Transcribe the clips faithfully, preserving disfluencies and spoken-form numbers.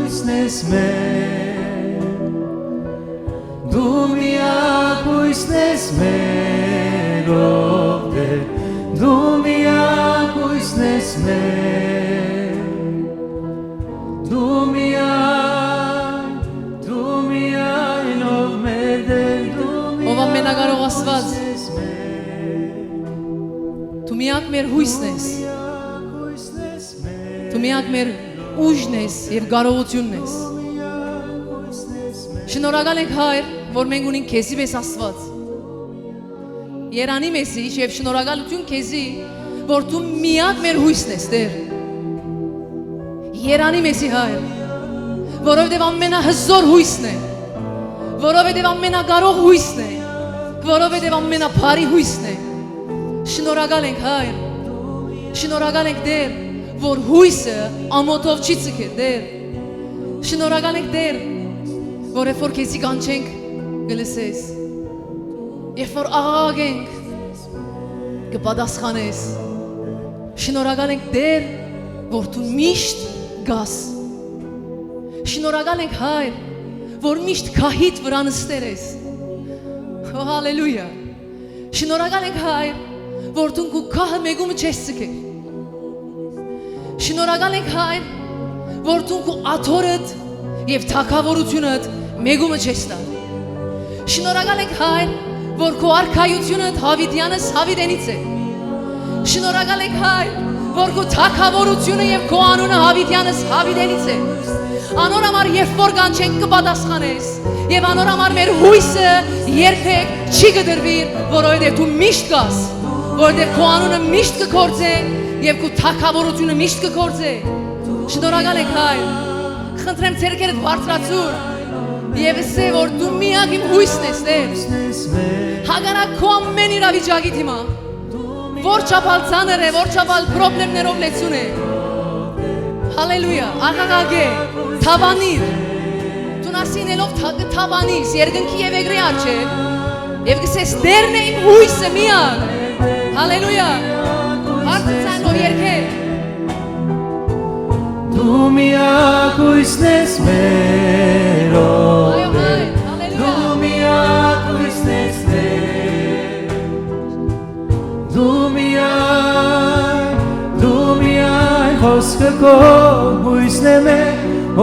Յուսն ես մեր, դու միակ յուսն ես մեր, ով Տէր, դու միակ յուսն ես մեր, դու միակ, դու միակ, ով մեր Տէր, դու Ով ամենակարող Աստուած, ես մեր, դու միակ մեր յուսն ես, դու միակ մեր ուժն ես եւ կարողութիւնն ես։ Շնորհակալ ենք, Հայր, որ մենք ունենք քեզի պէս Աստուած։ Երանի մեզի եւ շնորհակալութիւն քեզի, որ դու միակ մեր յուսն ես, Տէր։ Երանի մեզի, Հայր, որովհետեւ ամենահզոր յուսն է, որովհետեւ ամենակարող յուսն է, որովհետեւ ամենաբարի յուսն է։ Շնորհակալ ենք, Հայր, շնորհակալ ենք, Տէր, որ յուսը ամօթով չի ձգեր, Տէր։ Շնորհակալ ենք, Տէր, որ երբ որ քեզի կանչենք, կը լսես, երբ որ աղաղակենք, կը պատասխանես։ Շնորհակալ ենք, Տէր, որ դու միշտ կաս։ Շնորհակալ ենք, Հայր, որ միշտ գահիդ վրայ նստեր ես։ Ո, հալելույա։ Շնորհակալ ենք, Հայր, որ դուն քու գահը մէկումը չես ձգեր։ Շնորհակալ ենք, Հայր, որ դուն քու աթոռդ եւ թագաւորութիւնդ մէկումը չես տար։ Շնորհակալ ենք, Հայր, որ քու արքայութիւնդ յաւիտեանս յաւիտենից է։ Շնորհակալ ենք, Հայր, որ քու թագաւորութիւնը եւ քու անունը յաւիտեանս յաւիտենից է։ Անոր համար երբ որ կանչենք, կը պատասխանես, եւ անոր համար մեր յուսը երբեք չի կտրուիր, որովհետեւ դու միշտ կաս, որովհետեւ քու անունը միշտ կը գործէ եւ քու թագաւորութիւնը միշտ կը գործէ։ Շնորհակալ ենք, Հայր։ Խնդրեմ, ձեռքերդ բարձրացուր եւ ըսէ, որ դու միակ իմ յուսն ես, Տէր։ Հակառակ քու ամէն իրավիճակի դիմա, որ չափալ ծանր է, որ չափալ պրոբլեմներով լեցուն է, հալելույա, աղաղակէ, դաւանիր։ Դուն ասինելով թա-, կը դաւանիս երկնքի եւ երկրի առջեւ եւ կ'ըսես. «Տէրն է իմ յուսը միակ»։ Հալելույա։ Բարձր ձայնով երգէ։ Դու միակ յուսն ես մեր, ով Այո, Տէր, հայ, հալելույա։ Դու միակ յուսն ես մեր, դու միակ, դու միակ, խօսքը քո յուսն է մեր,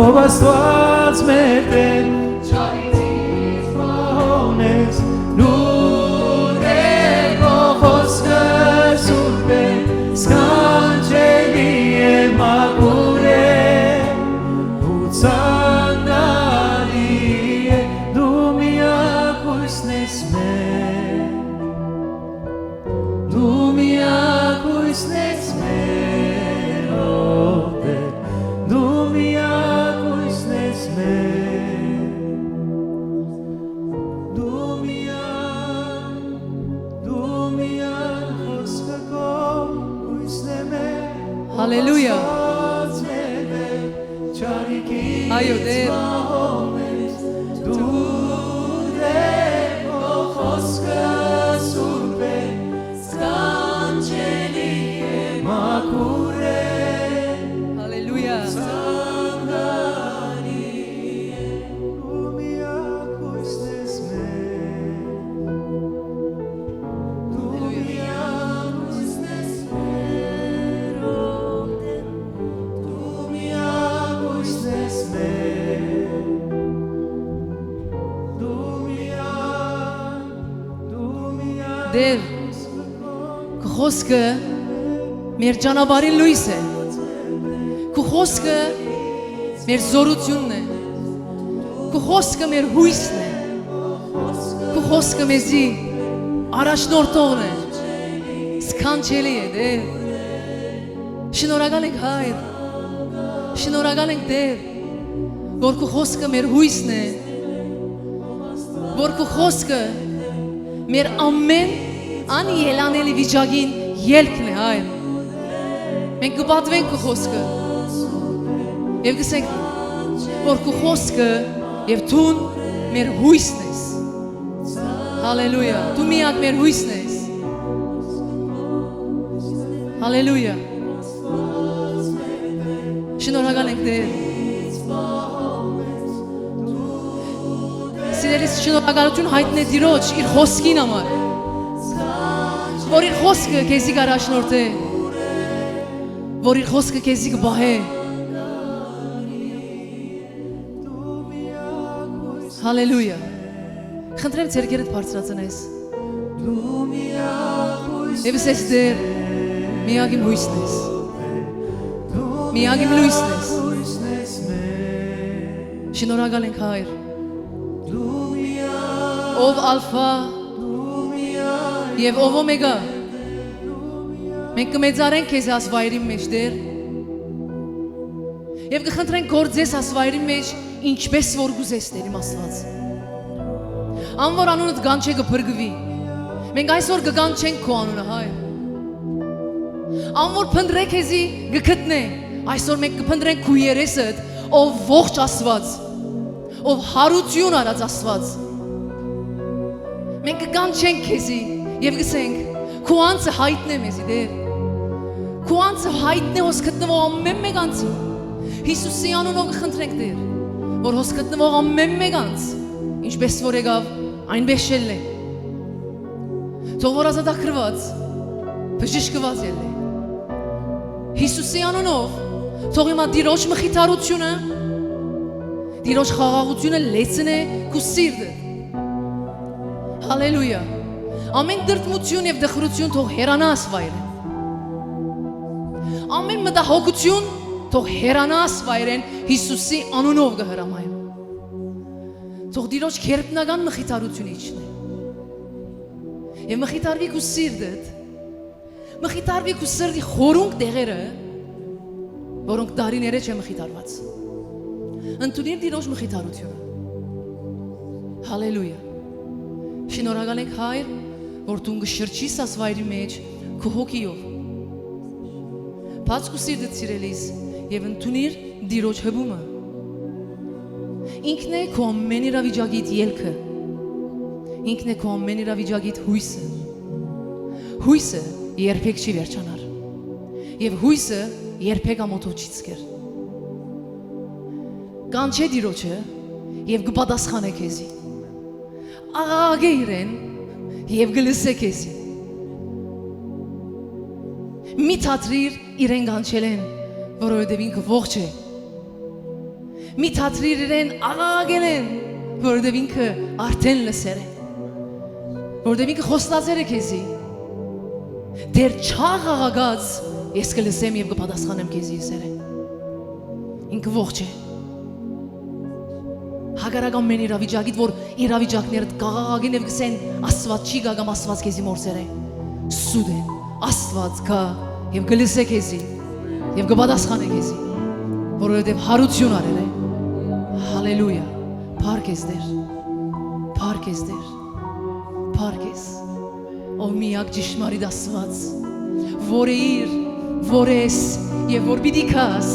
ով Աստուած մեր Տէր, չարիքից պահոն ես, դու Տէր, քո խօսքը սուրբ է, սքանչելի է, մաքուր է ու ցանկալի է, դու միակ յուսն ես մեր, դու միակ յուսն ես մեր, ով Տէր, դու միակ յուսն ես մեր, դու միակ, դու միակ, խօսքը քո յուսն է մեր, Հալելույա։ Աստուած մեր Տէր, չարիքից Այո, Տէր։ պահոն ես, դու Տէր, քո խօսքը սուրբ է, սքանչելի է, մաքուր է, Հալելույա։ Ցանկալի է, դու միակ յուսն ես մեր, դու միակ յուսն ես մեր, ով Տէր, դու միակ յուսն ես մեր, դու միակ, դու միակ Տէր, քու խօսքը մեր ճանապարհին լոյս է։ Քու խօսքը մեր զօրութիւնն է։ Քու խօսքը մեր յուսն է։ Քու խօսքը մեզի առաջնորդողն է։ Սքանչելի է, Տէր։ Շնորհակալ ենք, Հայր։ Շնորհակալ ենք, Տէր, որ քու խօսքը մեր յուսն է, որ քու խօսքը մեր ամէն անելանելի վիճակին ելքն է, Հայր։ Մենք կը պատուենք քու խօսքը եւ կ'ըսենք, որ քու խօսքը եւ դուն մեր յուսն ես։ Հալելույա։ Դու միակ մեր յուսն ես։ Հալելույա։ Շնորհակալ ենք, Տէր։ Սիրելիս, շնորհակալութիւն յայտնէ Տիրոջ իր խօսքին համար, որ իր խօսքը քեզի կ'առաջնորդէ, որ իր խօսքը քեզի կը պահէ։ Հալելույա։ Խնդրեմ, ձեռքերդ բարձրացնես։ Եւ ասես. «Տէր, միակ իմ յոյսն ես։ Միակ իմ լոյսն ես։ Շնորհակալ ենք, Հայր, ով Ալֆա եւ ով Օմեգա։ Մենք կը մեծարենք քեզ աս վայրին մէջ, Տէր, եւ կը խնդրենք, գործես աս վայրին մէջ, ինչպէս որ կ'ուզես, Տէր իմ Աստուած։ Ան որ անունդ կանչէ, կը փրկուի։ Մենք այսօր կը կանչենք քո անունը, Հայր։ Ան որ փնտռէ, քեզի կը գտնէ։ Այսօր մենք կը փնտռենք քու երեսդ, ով ողջ Աստուած, ով յարութիւն առած Աստուած։ Մենք կը կանչենք քեզի եւ կ'ըսենք. «Քու անձը յայտնէ մեզի, Տէր։ Քու անձը յայտնէ հոս գտնուող ամէն մէկ անձին։ Յիսուսի անունով կը խնդրենք, Տէր, որ հոս գտնուող ամէն մէկ անձ, ինչպէս որ եղաւ, այնպէս ելլէ։ Թող որ ազատագրուած, բժշկուած ելլէ։ Յիսուսի անունով, թող հիմա Տիրոջ մխիթարութիւնը, Տիրոջ խաղաղութիւնը լեցնէ քու սիրտը։ Հալելույա։ Ամէն տրտմութիւն եւ տխրութիւն թող հեռանայ աս վայրէն։ Ամէն մտահոգութիւն թող հեռանայ աս վայրէն, Յիսուսի անունով կը հրամայեմ։ Թող Տիրոջ գերբնական մխիթարութիւնը իջնէ։ Եւ մխիթարուի քու սիրտդ, մխիթարուի քու սրտի խորունկ տեղերը, որոնք տարիներէ չէ մխիթարուած։ Ընդունիր Տիրոջ մխիթարութիւնը։ Հալելույա։ Շնորհակալ ենք, Հայր, որ դուն կը շրջիս աս վայրի մէջ քու հոգիով։ Բաց քու սիրտդ, սիրելիս, եւ ընդունիր Տիրոջ հպումը։ Ինքն է քու ամէն իրավիճակիդ ելքը։ Ինքն է քու ամէն իրավիճակիդ յոյսը։ Յոյսը երբեք չի վերջանար։ Եւ յոյսը երբեք ամօթով չի ցկեր։ Կանչէ Տիրոջը եւ կը պատասխանէ քեզի։ Աղաղակէ իրեն եւ կը լսէ քեզի։ Մի դադրիր իրեն կանչելէն, որովհետեւ ինքը ողջ է։ Մի դադրիր իրեն աղաղակելէն, որովհետեւ ինքը արդէն լսեր է։ Որովհետեւ ինքը խոստացեր է քեզի. «Դեռ չաղաղակած ես կը լսեմ եւ կը պատասխանեմ քեզի», ըսեր է։ Ինքը ողջ է։ Հակառակ ամէն իրավիճակիդ, որ իրավիճակներդ կաղաղակեն եւ կ'ըսեն. «Աստուած չի գայ» կամ «Աստուած քեզի մոռցեր է»։ Սուտ է, Աստուած գայ եւ կը լսէ քեզի եւ կը պատասխանէ քեզի, որովհետեւ յարութիւն առեր է։ Հալելույա։ Փառք ես, Տէր։ Փառք ես, Տէր։ Փառք ես, ով միակ ճշմարիտ Աստուած, որ էիր, որ ես եւ որ պիտի գաս,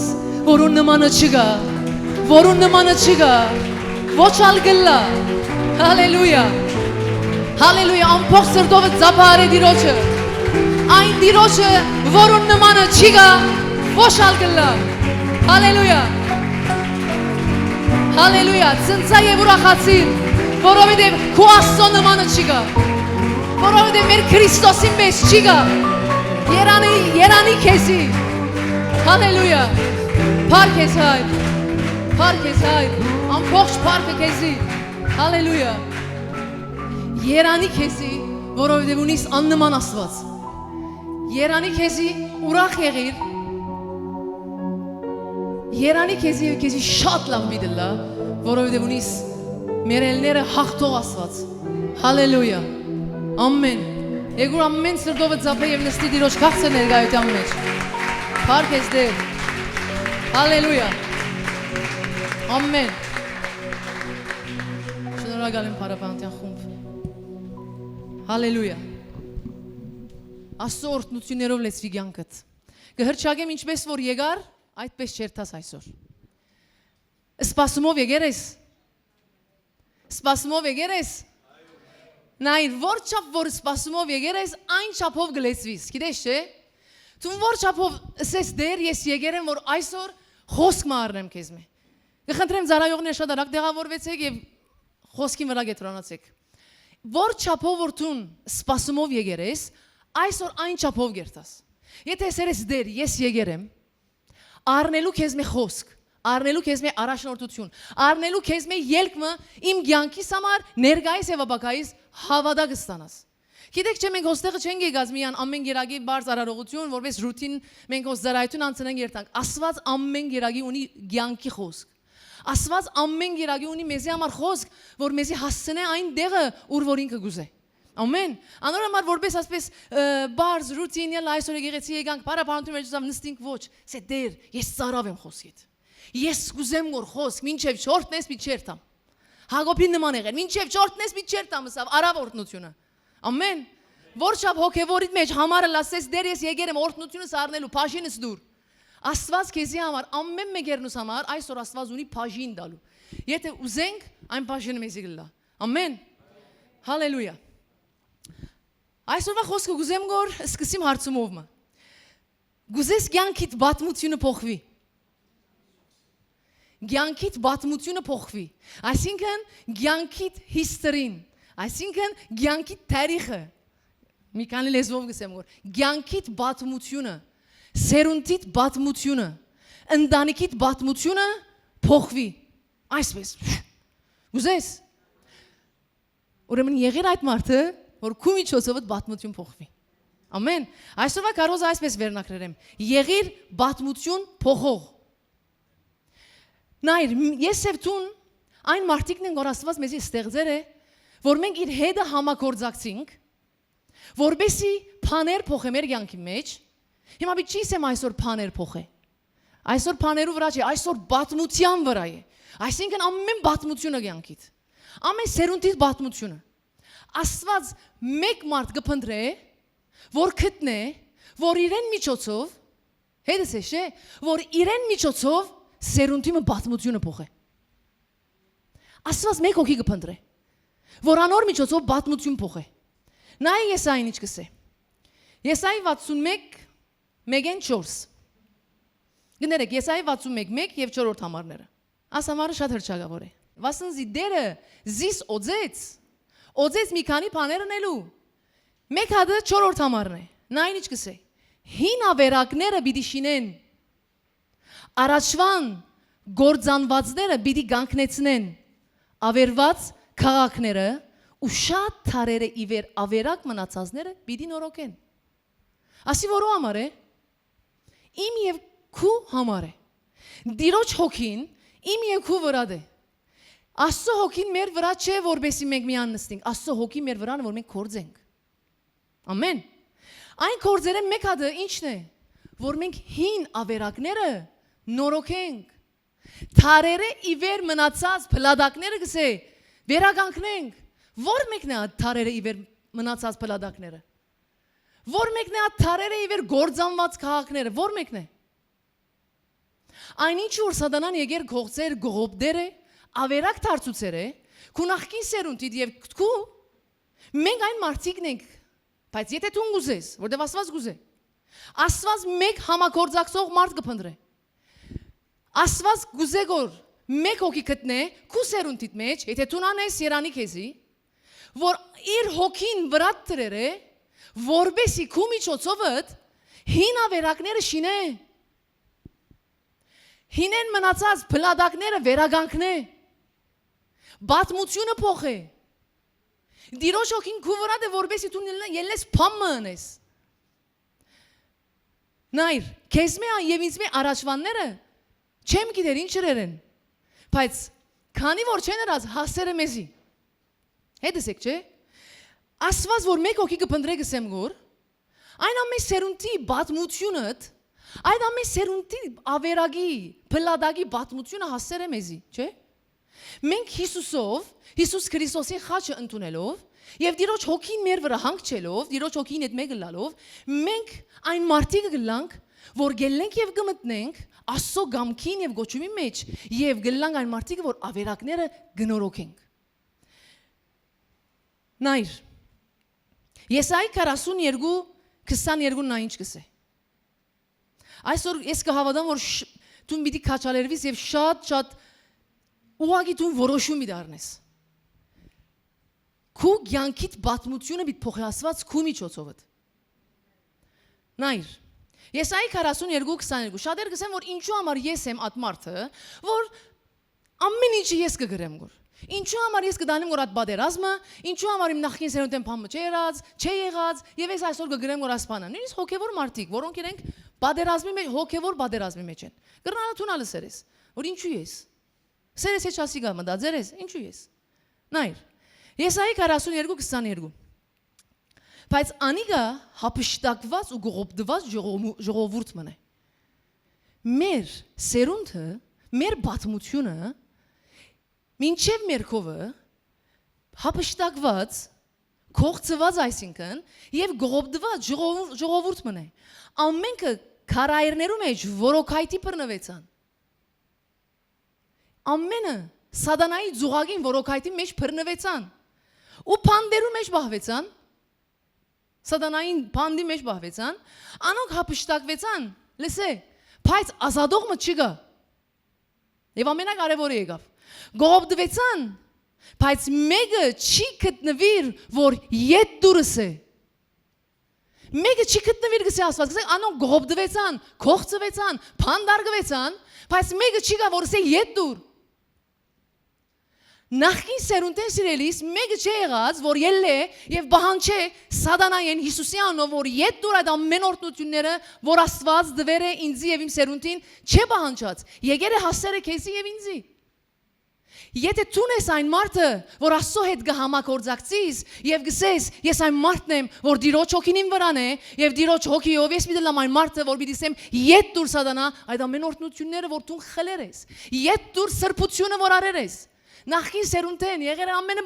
որուն նմանը չկայ, որուն նմանը չկայ, ոչ ալ կ'ըլլայ։ Հալելույա։ Հալելույա, ամբողջ սրտովդ ծափարէ Տիրոջը, այն Տիրոջը, որուն նմանը չկայ, ոչ ալ կ'ըլլայ։ Հալելույա։ Հալելույա, ցնցայ եւ ուրախացիր, որովհետեւ քու Աստծո նմանը չկայ, որովհետեւ մեր Քրիստոսին մէջ չկայ։ Երանի, երանի քեզի։ Հալելույա։ Փառք ես, Հայր։ Փառք ես, Հայր։ Ամբողջ փառքը քեզի։ Հալելույա։ Երանի քեզի, որովհետեւ ունիս աննման Աստուած։ Երանի քեզի, ուրախ եղիր։ Երանի քեզի, քեզի շատ լաւ պիտի ըլլայ, որովհետեւ ունիս մեռելները յաղթող Աստուած։ Հալելույա։ Ամեն։ Եկուր, ամեն սրտովը ծափե եւ նստի Տիրոջ քաղցր ներկայութեան մէջ։ Փառք ես, Տէր։ Հալելույա։ Ամեն։ Շնորհակալ եմ, Փառաբանության խումբ։ Հալելույա։ Աստծո օրհնություններով լեցուի կյանքդ։ Կը հռչակեմ, ինչպես որ եկար, այդպես չերթաս այսօր։ Սպասումով եկեր ես։ Սպասումով եկեր ես։ Նայիր, որ չափ որ սպասումով եկեր ես, այն չափով կը լեցվիս, գիտես չէ՞։ Դուն որ չափով ըսես. «Տէր, ես եկեր եմ, որ այսօր խօսք մը առնեմ քեզմէ»։ Կը խնդրեմ, ծառայողներ, շատ արագ տեղաւորուեցէք եւ խօսքին վրայ կեդրոնացէք։ Որ չափով որ դուն սպասումով եկեր ես, այսօր այն չափով կերթաս։ Եթե ասեր ես, «Տէր, ես եկեր եմ», առնելու քեզ մէ խօսք, առնելու քեզ մէ առաջնորդութիւն, առնելու քեզ մէ ելք մը իմ կեանքիս համար, ներկայիս եւ ապագայիս, հաւատա կը ստանաս։ Գիտեք չէ, մենք հոստեղը չենք եկած միան ամէն գերագի բարձ արարողութիւն, որպես ռութին մենք հոս ծառայութիւն անցնենք երթանք։ Աստված ամէն գերագի ունի կեանքի խօսք։ Աստված ամէն գերագի ունի մեզի համար խօսք, որ մեզի հասցնէ այն տեղը, ուր որ ինքը կուզէ։ Ամեն։ Անոր համար որպես ասպես, ը, բարձ ռութին ել այսօր եկեղեցի եկանք, փառաբանութիւն մեջ ուզամ նստինք, ոչ, սե Տէր, ես ծառաւ եմ խօսքիդ։ Ես կուզեմ որ խօսք, մինչեւ չորտնես, մի չերթամ։ Հակոբին նման եղեր, մինչեւ չորտնես, մի չերթամ, ըսաւ, առաւ օրհնութիւնը։ Ամեն։ Որ չափ հոգեվորիդ մեջ համարը լասես, Տէր, ես եկեր եմ օրհնութիւնս առնելու, բաժինս դուր։ Աստված քեզի համար, ամեն մեկերնուս համար, այսօր Աստված ունի բաժին տալու։ Եթե ուզենք, այն բաժինը մեզի կլա։ Ամեն։ Հալելույա։ Այսօրվա խօսքը կուզեմ որ սկսեմ հարցումով մը։ Կուզես կեանքիդ պատմութիւնը փոխուի։ Կեանքիդ պատմութիւնը փոխուի։ Այսինքն, կեանքիդ history-ն, այսինքն, կեանքիդ տարիքը, մի քանի լեզուով կ'ըսեմ որ, կեանքիդ պատմութիւնը, սերունդիդ պատմութիւնը, ընտանիքիդ պատմութիւնը փոխուի։ Այսպես։ Կուզես։ Ուրեմն եղիր այդ մարդը, որ քու միջոցովդ պատմութիւն փոխուի։ Ամեն։ Այսօրվա քարոզը այսպես վերնակրեր եմ. «Եղիր պատմութիւն փոխող»։ Նայր, մ-, ես եւ դուն այն մարդիկն ենք, որ Աստված մեզի ստեղծեր է, որ մենք իր հետը համագործակցենք, որպեսի բաներ փոխե մեր կեանքի մեջ։ Հիմա պիտի չի ասեմ այսօր բաներ փոխե։ Այսօր բաներու վրայ չէ, այսօր պատմութեան վրայ է։ Այսինքն ամեն պատմութիւնը կեանքիդ, ամեն սերունդի պատմութիւնը։ Աստված մէկ մարդ կը փնտրէ, որ գտնէ, որ իրեն միջոցով, հետս է, չէ, որ իրեն միջոցով սերունդի մը պատմութիւնը փոխէ։ Աստված մէկ հոգի կը փնտրէ, որ անոր միջոցով պատմութիւն փոխէ։ Նայ Եսային ինչ կ'ըսէ։ Եսայի վաթսուն մէկ, մէկէն չորս։ Կներեք, Եսայի վաթսուն մէկ, մէկ եւ չորրորդ համարները։ Աս համարը շատ հրճակաւոր է։ Վասն զի Տէրը զիս օծեց, օծեց մի քանի բաներ ընելու։ Մէկ հատը չորրորդ համարն է։ Նայ ինչ կ'ըսէ։ Հին ավերակները պիտի շինեն, առաջուան գործանուածները պիտի կանգնեցնեն, ավերուած քաղաքները ու շատ դարերը ի վեր ավերակ մնացածները պիտի նորոգեն։ Ասի որու համար է։ Իմ եւ քու համար է։ Տիրոջ հոգին իմ եւ քու վրայ է։ Աստծո հոգին մեր վրայ չէ, որպեսզի մենք միան նստենք։ Աստծո հոգին մեր վրան է, որ մենք գործենք։ Ամեն։ Այն գործերէն մէկ հատը ի՞նչն է, որ մենք հին ավերակները նորոգենք։ Դարերէ ի վեր մնացած փլատակները, կ'ըսէ, վերականգնենք։ Ո՞ր մեկն է այդ դարերէ ի վեր մնացած փլատակները։ Ո՞ր մեկն է այդ դարերէ ի վեր գործանուած քաղաքները, ո՞ր մեկն է։ Այն ինչ որ Սատանան եկեր կողծեր, կողոպտեր է, ավերակ դարձուցեր է, քու նախկին սերունդիդ եւ քու, մենք այն մարդիկն ենք, բայց եթե դուն կ'ուզես, որտեւ Աստված կ'ուզէ, Աստված մէկ համագործակցող մարդ կը փնտրէ։ Աստված կ'ուզէ որ մէկ հոգի գտնէ քու սերունդիդ մեջ, եթե դուն անես, երանի քեզի, որ իր հոգին վրայ դրեր է, որպեսի քու միջոցովդ հին ավերակները շինէ, հինեն մնացած փլատակները վերականգնէ, պատմութիւնը փոխէ։ Տիրոջ հոգին քու վրայ է, որպեսի դու ելնե-, ելնես բան մը ընես։ Նայր, քեզ մէ եւ ինձ մէ առաջվանները չեմ գիտեր ինչ ըրեր են, բայց քանի որ չեն ըրած, հասեր է մեզի։ Հետս եք, չէ՞։ Աստված որ մէկ հոգի կը փնտրէ, կ'ըսեմ գոր, այն ամեն սերունդի պատմութիւնդ, այդ ամեն սերունդի ավերակի, փլատակի պատմութիւնը հասեր է մեզի, չէ՞։ Մենք Յիսուսով, Յիսուս Քրիստոսին խաչը ընդունելով եւ Տիրոջ հոգին մեր վրայ հանգչելով, Տիրոջ հոգին հետ մէկ ըլլալով, մենք այն մարդիկը կ'ըլլանք, որ գելլենք եւ կը մտնենք Աստծո կամքին եւ գոչումի մեջ եւ կ'ըլլանք այն մարդիկը, որ ավերակները կը նորոգենք։ Նայր, Եսայի քառասուն երկու, քսան երկու նա ինչ կ'ըսէ։ Այսօր ես կը հաւատամ, որ շ-, դուն պիտի քաջալերվիս եւ շատ, շատ Ուղղակի դուն որոշում մի դառնես։ Քու կեանքիդ պատմութիւնը պիտի փոխի Աստուած քու միջոցովդ։ Նայր, Եսայի քառասուն երկու քսաներկու, շատեր կ'ըսեն, որ ինչու համար ես եմ այդ մարդը, որ ամեն ինչը ես կը գրեմ գոր։ Ինչու համար ես կը տանեմ գոր այդ պատերազմը, ինչու համար իմ նախկին սերունդեն բան մը չէ եղած, չէ եղած, եւ ես այսօր կը գրեմ գոր այս բանը։ Նույնիսկ հոգեվոր մարդիկ, որոնք իրենք պատերազմի մեջ, հոգեվոր պատերազմի մեջ են։ Կրնալը դուն ալ ըսեր ես, որ ինչու ես։ Սեր ես, հեչ ասիկա մտածեր ես, ինչու ես։ Նայր, Եսայի քառասուն երկու քսաներկու։ Բայց անիկա հափշտակուած ու կողոպտուած ժողովու-, ժողովուրդ մըն է։ Մեր սերունդը, մեր պատմութիւնը, մինչեւ մեր քովը հափշտակուած, կողցուած այսինքն, եւ կողոպտուած ժողովու-, ժողովուրդ մըն է։ Ամենքը քարայրներու մեջ որոքայթի բռնուեցան։ Ամենը սատանայի ձուղակին որոքայթի մեջ բռնուեցան ու բանտերու մեջ պահուեցան, սատանային բանտի մեջ պահուեցան, անոնք հափշտակուեցան, լսէ, բայց ազատող մը չի գա։ Եւ ամենակարեւորը եկաւ։ Կողոպտուեցան, բայց մեկը չի գտնուիր, որ ետ դուրս է։ Մեկը չի գտնուիր, գսե Աստուած, գսե, անոնք կողոպտուեցան, կողցուեցան, բանտարկուեցան, բայց մեկը չի գա, որ ըսէ, «Ետ դուր»։ Նախկին սերունդէն, սիրելիս, մեկը չէ եղած, որ ելլէ եւ պահանջէ սատանայէն, Յիսուսի անունով, որ ետ դուր այդ ամեն օրհնութիւնները, որ Աստուած տուեր է ինծի եւ իմ սերունդին, չէ պահանջած, եկեր է, հասեր է քեզի եւ ինծի։ Եթէ դուն ես այն մարդը, որ Աստծո հետ կը համագործակցիս եւ կ'ըսես, «Ես այն մարդն եմ, որ Տիրոջ հոգին իմ վրան է, եւ Տիրոջ հոգիով ես պիտի լամ այն մարդը, որ պիտի սեմ ետ դուր սատանա, այդ ամեն օրհնութիւնները, որ դուն խլեր ես, ետ դուր սրբութիւնը, որ արեր ես»։ Նախկին սերունդէն եղեր է ամենը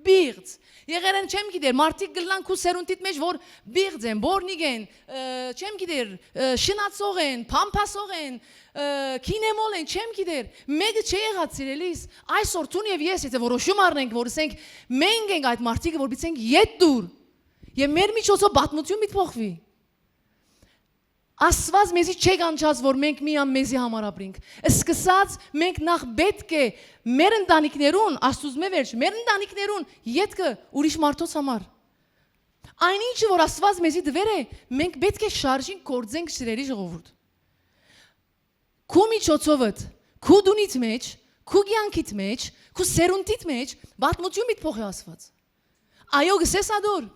բիղծ, եղեր են, չեմ գիտեր, մարդիկ կ'ըլլան քու սերունդիդ մեջ, որ բիղծ են, բորնիկ են, ը, չեմ գիտեր, ը, շնացող են, փամփասող են, ը, կինեմոլ են, չեմ գիտեր, մեկը չէ եղած, սիրելիս, այսօր դուն եւ ես, եթէ որոշում առնենք, որ ասենք, մենք ենք այդ մարդիկը, որ պիտի ենք ետ դուր, եւ մեր միջոցով պատմություն պիտի փոխուի։ Աստուած մեզի չէ կանչած, որ մենք միան մեզի համար ապրենք։ Սկսած մենք նախ պէտք է մեր ընտանիքներուն, Աստուծմէ վերջ, մեր ընտանիքներուն ետքը ուրիշ մարդոց համար։ Այն ինչը, որ Աստուած մեզի տուեր է, մենք պէտք է շարժին գործենք, սիրելի ժողովուրդ։ Քու միջոցովդ, քու տունիդ մեջ, քու կեանքիդ մեջ, քու սերունդիդ մեջ պատմություն պիտի փոխի Աստուած։ Այո, գսես ադոր։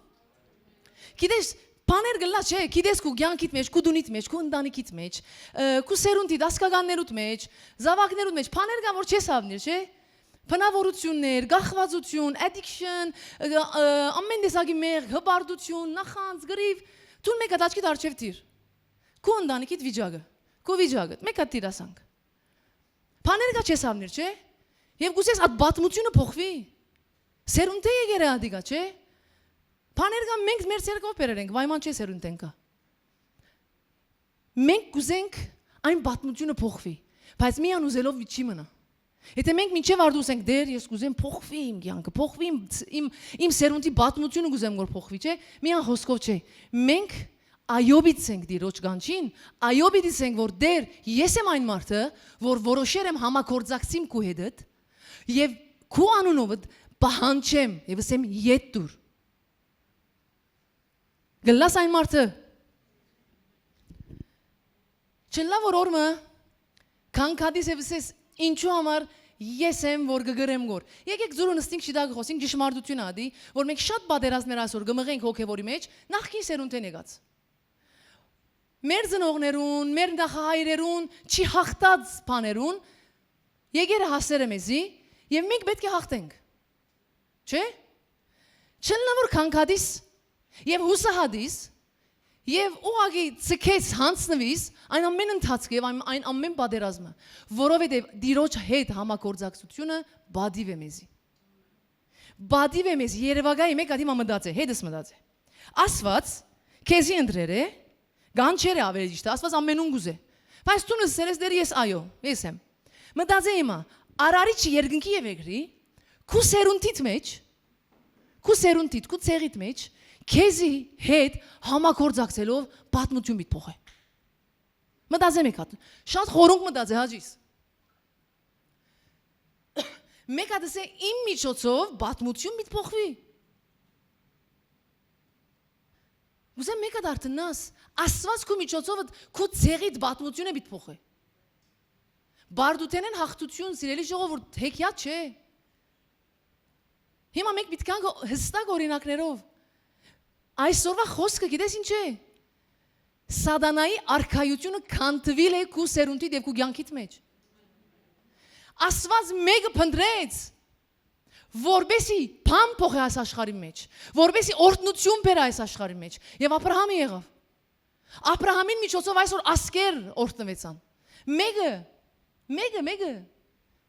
Գիտես, բաներ գլա, չէ, գիտես քու կեանքիդ մեջ, քու տունիդ մեջ, քու ընտանիքիդ մեջ, ը, քու սերունդիդ, ազգականներուդ մեջ, զաւակներուդ մեջ, բաներ կան, որ չես հաւնիր, չէ՞։ Բնավորություններ, կախվածություն, addiction, ը, ը, ամեն տեսակի մեղք, հպարտություն, նախանձ, կռիվ, դուն մէկ հատ աչքիդ առջեւ դիր։ Քու ընտանիքիդ վիճակը, քու վիճակը, մէկ հատ դիր ասանք։ Բաներ կա չես հաւնիր, չէ՞։ Եւ կուզես այդ պատմությունը փոխվի։ Սերունդէ եկեր է ադիկա, չէ՞։ Բաներ կա մենք մեր ցերկով բերեր ենք, պայման չէ սերունդէն կա։ Մենք կուզենք այն պատմությունը փոխվի, բայց միան ուզելով չի մնա։ Եթէ մենք մինչեւ արդու ենք, «Տէր, ես կուզեմ փոխվի իմ կեանքը, փոխվի իմ, իմ, իմ սերունդի պատմությունը կուզեմ որ փոխվի», չէ՞, միան խոսքով չէ։ Մենք այո պիտի ենք Տիրոջ կանչին, այո պիտի ենք որ, «Տէր, ես եմ այն մարդը, որ որոշեր եմ համագործակցիմ քու հետդ եւ քու անունովդ պահանջեմ եւ ասեմ, ետ դուր»։ Գլաս այն մարդը։ Չլա որ օրը կանգատիս եւ ասես, «Ինչու համար ես եմ որ կգրեմ գոր»։ Եկեք զուրու նստենք, շիտակ խոսենք, ճշմարտությունը ադի, որ մենք շատ պատերազմներ այսօր կմղենք հոգեվորի մեջ, նախկին սերունդեն եկած։ Մեր ծնողներուն, մեր նախահայրերուն չի հաղթած բաներուն, եկերը հասերը մեզի, եւ մենք պէտք է հաղթենք։ Չէ՞։ Չլնա որ կանգատիս եւ հուսահատիս, եւ ուղղակի ցկես, յանձնուիս այն ամեն ընթացքը եւ այն, այն ամեն պատերազմը, որովհետեւ Տիրոջ հետ համագործակցությունը պատիվ է մեզի։ Պատիվ է մեզի, երևակայ մէկ ադի մտածե, հետս մտածե։ Աստված քեզի ընտրեր է, կանչեր է ավելի ճիշտ, Աստված ամենուն կուզե։ Բայց դու նսեր ես, «Տեր, ես այո, ես եմ»։ Մտածե հիմա, Արարիչը երկնքի եւ երկրի, քու սերունդիդ մեջ, քու սերունդիդ, քու ցեղիդ մեջ, քեզի հետ համագործակցելով պատմություն պիտի փոխե։ Մտածեմ եք հատ, շատ խորունկ մտածե հաճիս։ Մէկ հատ ըսէ, իմ միջոցով պատմութիւն պիտի փոխուի։ Ուզեմ մէկ հատ արթննաս, Աստուած քու միջոցովդ, քու ցեղիդ պատմութիւնը պիտի փոխէ։ Բարդութենէն յաղթութիւն, սիրելի ժողովուրդ, հեքիաթ չէ։ Հիմա մենք պիտի գանք հստակ օրինակներով։ Այսօրվա խօսքը գիտես ինչ է։ Սատանայի արքայութիւնը քանդուիլ է քու սերունդիդ եւ քու կեանքիդ մէջ։ Աստուած մէկը փնտռեց, որպեսի բան փոխէ այս աշխարհի մէջ, որպեսի օրհնութիւն բերէ այս աշխարհի մէջ։ Եւ Աբրահամը եղաւ։ Աբրահամին միջոցով այսօր ազգեր օրհնուեցան։ Մէկը, մէկը, մէկը։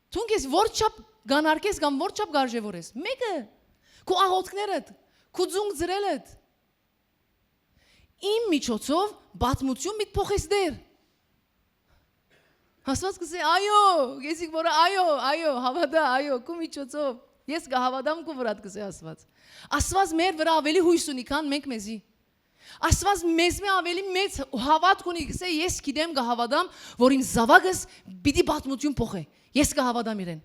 Դուն քեզ որ չափ կանարկես կամ որ չափ կարժեւորես, մէկը։ Քու աղօթքներդ, քու ծունկ ծրելդ, իմ միջոցով պատմութիւն պիտի փոխես դեր։ Աստուած կ'ըսէ, այո, գեսիկ որ այո, այո, հաւատա, այո, քու միջոցով։ Ես կը հաւատամ քու վրադ, կ'ըսէ Աստուած։ Աստուած մեր վրայ աւելի յոյս ունի, քան մենք մեզի։ Աստուած մեզմէ աւելի մեծ հաւատք ունի, կ'ըսէ, ես գիտեմ, կը հաւատամ, որ իմ զաւակս պիտի պատմութիւն փոխէ։ Ես կը հաւատամ իրեն։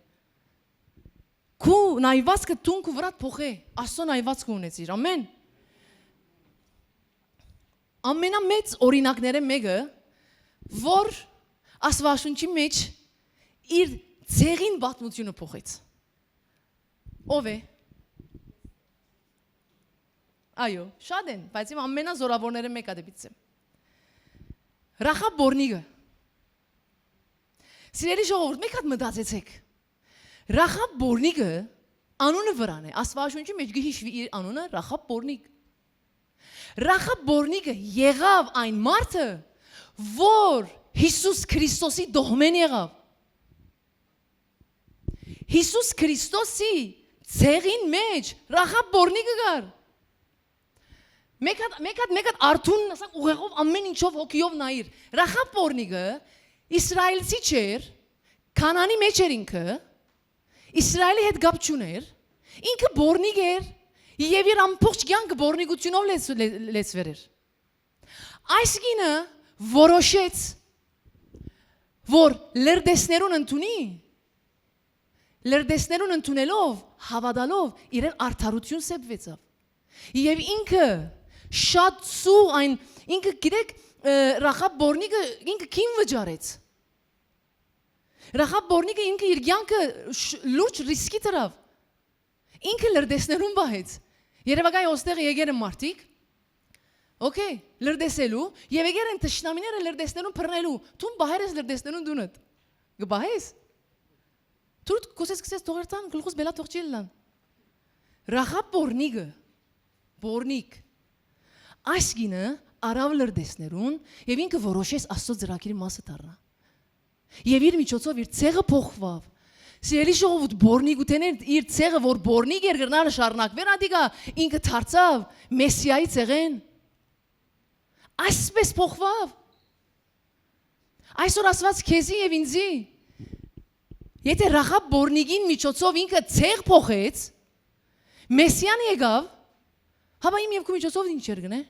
Քու նայվածքը դուն քու վրադ փոխէ, Աստուծոյ նայվածքը ունեցիր, ամեն։ Ամենամեծ օրինակներէն մէկը, որ Աստուածաշունչի մէջ իր ցեղին պատմութիւնը փոխեց։ Ո՞վ է։ Այո, շատ են, բայց իմ ամենազորաւորներէն մէկը դե պիտի ասեմ։ Ռախաբ Պոռնիկը։ Սիրելի ժողովուրդ, մէկ հատ մտածեցէք։ Ռախաբ Պոռնիկը անունը վրան է, Աստուածաշունչի մէջ կը յիշուի իր անունը Ռախաբ Պոռնիկ։ Ռախաբ Պոռնիկը եղաւ այն մարդը, որ Յիսուս Քրիստոսի դոհմէն եղաւ։ Յիսուս Քրիստոսի ցեղին մէջ Ռախաբ Պոռնիկը կար։ Մէկ հատ, մէկ հատ, մէկ հատ արթուն, ասենք, ուղեղով, ամեն ինչով, հոգիով նայիր։ Ռախաբ Պոռնիկը իսրայելցի չէր, Քանանի մէջ էր ինքը, Իսրայելի հետ կապ չունէր, ինքը պոռնիկ էր եւ իր ամբողջ կեանքը պոռնիկութիւնով լեց-, լե-, լեցուեր էր։ Այս կինը որոշեց, որ լրտեսներուն ընդունի, լրտեսներուն ընդունելով, հաւատալով, իրեն արդարութիւն սեպվեցաւ։ Եւ ինքը շատ սուղ այն, ինքը, գիտեք, ը, Ռախաբ Պոռնիկը, ինքը քին վճարեց։ Ռախաբ Պոռնիկը ինքը իր կեանքը շ-, լուրջ ռիսկի դրաւ։ Ինքը լրտեսներուն պահեց։ Երեւակայ ոստեղ եկեր են մարդիկ, օքեյ, լրտեսելու, եւ եկեր են թշնամիները լրտեսներուն բռնելու։ Դուն պահեր ես լրտեսներուն դունդ։ Կը պահես։ Դու կ'ուզես, կ'ուզես թող երթան, գլուխս բելա թող չի ըլլան։ Ռախաբ Պոռնիկը, Պոռնիկ, այս կինը առաւ լրտեսներուն եւ ինքը որոշեց Աստծո ծրագիրի մասը դառնայ։ Եւ իր միջոցով իր ցեղը փոխուաւ։ Սիրելի ժողովուրդ, պոռնիկութենէն իր ցեղը, որ պոռնիկ էր, կրնար շարունակվեր, ատիկա ինքը դարձաւ Մեսիայի ցեղէն։ Այսպէս փոխուաւ։ Այսօր Աստուած քեզի եւ ինձի, եթե Ռախաբ պոռնիկին միջոցով ինքը ցեղ փոխեց, Մեսիան եկաւ, հապա իմ եւ քու միջոցով ի՞նչ էր կ'ընէ։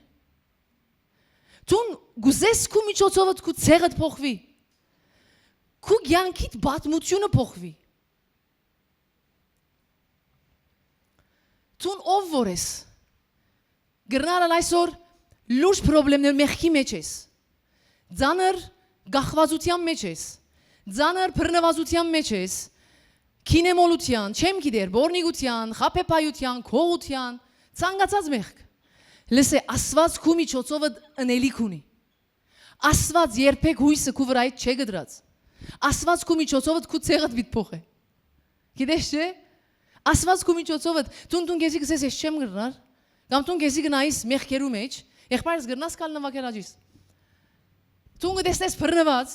Դուն կ'ուզես քու միջոցովդ քու ցեղդ փոխուի, քու կեանքիդ պատմութիւնը փոխուի։ Դուն ով որ ես, կրնար ալ այսօր լուրջ պրոբլեմներ, մեղքի մէջ ես, ծանր կախվածութեան մէջ ես, ծանր բռնուածութեան մէջ ես, քինեմոլութեան, չեմ գիտեր, պոռնիկութեան, խաբեբայութեան, գողութեան, ցանկացած մեղք։ Լսէ, Աստուած քու միջոցովդ ընելիք ունի։ Աստուած երբեք յոյսը քու վրայից չէ կտրած։ Աստուած քու միջոցովդ քու ցեղդ պիտի փոխէ։ Գիտես չէ՞։ Աստուած քու միջոցովդ, դուն, դուն քեզի կ'ըսես, ես չեմ կրնար, կամ դուն քեզի գնայիս մեղքերու մէջ, եղբայրս կրնաս գալ նուագեր աջիս։ Դուն կտեսնես բռնուած,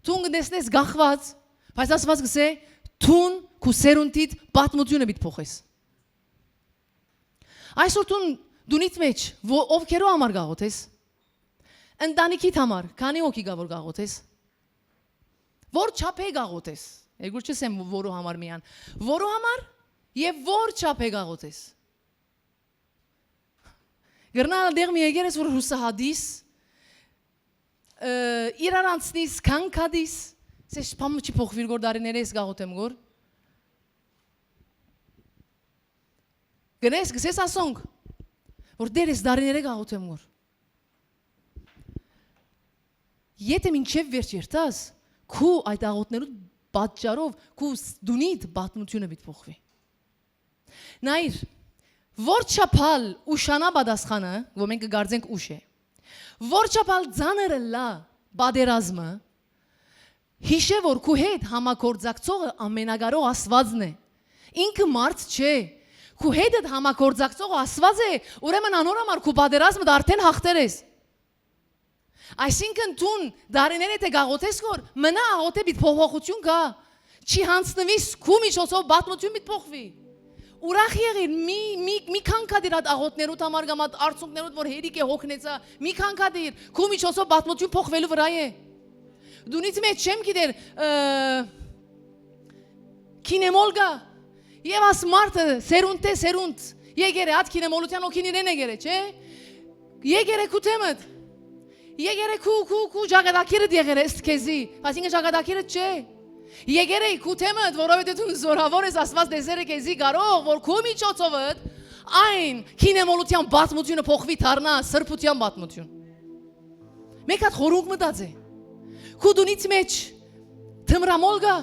դուն կտեսնես կախված, բայց Աստուած կ'ըսէ, դուն քու սերունդիդ պատմութիւնը պիտի փոխես։ Այսօր դուն, դունիդ մէջ, ո-, ովքերու համար կ'աղօթես։ Ընտանիքիդ համար, քանի՞ հոգի կայ որ կ'աղօթես։ Ո՞ր չափ է կ'աղօթես։ Երկու չ'ըսեմ որու համար միան։ Որու համար եւ ո՞ր չափ է կ'աղօթես։ Կրնար ալ տեղ մի եկեր ես որ հուսահատիս, ը, իրարանցնիս, քանքատիս, սես բան չի փոխվիր գոր դարիները ես կ'աղօթեմ գոր։ Կրնես, կսես ասոնք, որ Տէր, ես դարիներէ կաղոթեմ որ։ Եթէ մինչեւ վերջ երթաս, քու այդ աղոթներու պատճառով քու ս-, դունիդ պատմութիւնը պիտի փոխուի։ Նայիր, որչափ ալ ուշանայ պատասխանը, որ մենք կը կարծենք ուշ է, որչափ ալ ծանր ըլլայ պատերազմը, յիշէ որ քու հետ համագործակցողը ամենակարող Աստուածն է։ Ինքը մարդ չէ։ Քու հետդ համագործակցողը Աստուած է, ուրեմն անոր համար քու պատերազմդ արդեն յաղթեր ես։ Այսինքն դուն դարիներ եթէ կաղոթես որ, մնայ աղոթէ պիտի փոփոխութիւն գայ, չի յանցնուիս, քու միջոցով պատմութիւն պիտի փոխուի։ Ուրախ եղիր, մի, մի, մի քանքատիր այդ աղոթներուդ համար կամ այդ արցունքներուդ որ հերիք է հոգնեցայ, մի քանքատիր, քու միջոցով պատմութիւն փոխուելու վրայ է։ Դունից մեջ չեմ գիտեր, ը, կինեմոլ գայ, եւ աս մարդը սերունդ է սերունդ, եկեր է, այդ կինեմոլութեան հոգին իրեն եկեր է, չէ՞։ Եկեր է քու թեմդ, եկեր է քու, քու, քու ճակատագիրդ եկեր է, ըստ քեզի, այսինքն ճակատագիրդ չէ։ Եկեր է քու թեմդ, որովհետեւ դու զորավոր ես, Աստուած տեսեր է քեզի կարող, որ քու միջոցովդ այն կինեմոլութեան պատմութիւնը փոխուի դառնայ սրբութեան պատմութիւն։ Մեկ հատ խորունկ մտած է։ Քու դունից մեջ թմրամոլ գայ,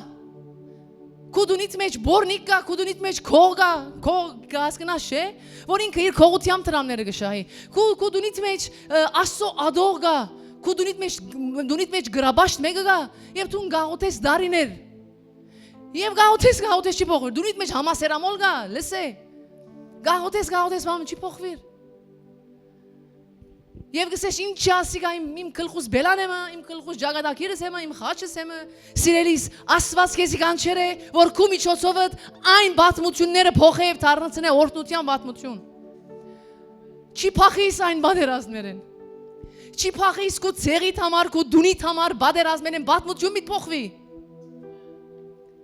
քու դունից մեջ բորնիկ գայ, քու դունից մեջ քող գայ, քող կհասկնաս, չէ՞, որ ինքը իր քողութեամբ դրամները կը շահի։ Քու, քու դունից մեջ, ը, Աստծո ադող գայ, քու դունից մեջ, դունից մեջ գրաբաշտ մեկը գայ, եւ դուն կաղոթես դարիներ։ Եւ կաղոթես, կաղոթես, չի փոխուիր։ Դունիդ մեջ համասերամոլ գայ, լսե։ Կաղոթես, կաղոթես, բան չի փոխուիր։ Եվ կսես, «Ինչ ասի գայ, իմ, իմ գլխուս բելան եմը, իմ գլխուս ճակատագիրս եմը, իմ խաչս եմը»։ Սիրելիս, Աստուած քեզի կանչեր է, որ քու միջոցովդ այն պատմութիւնները փոխե եւ դառնցնէ օրհնութեան պատմութիւն։ Չի փախիս այն պատերազմներէն։ Չի փախիս քու ցեղիդ համար, քու դունիդ համար պատերազմներէն, պատմութիւն պիտի փոխուի։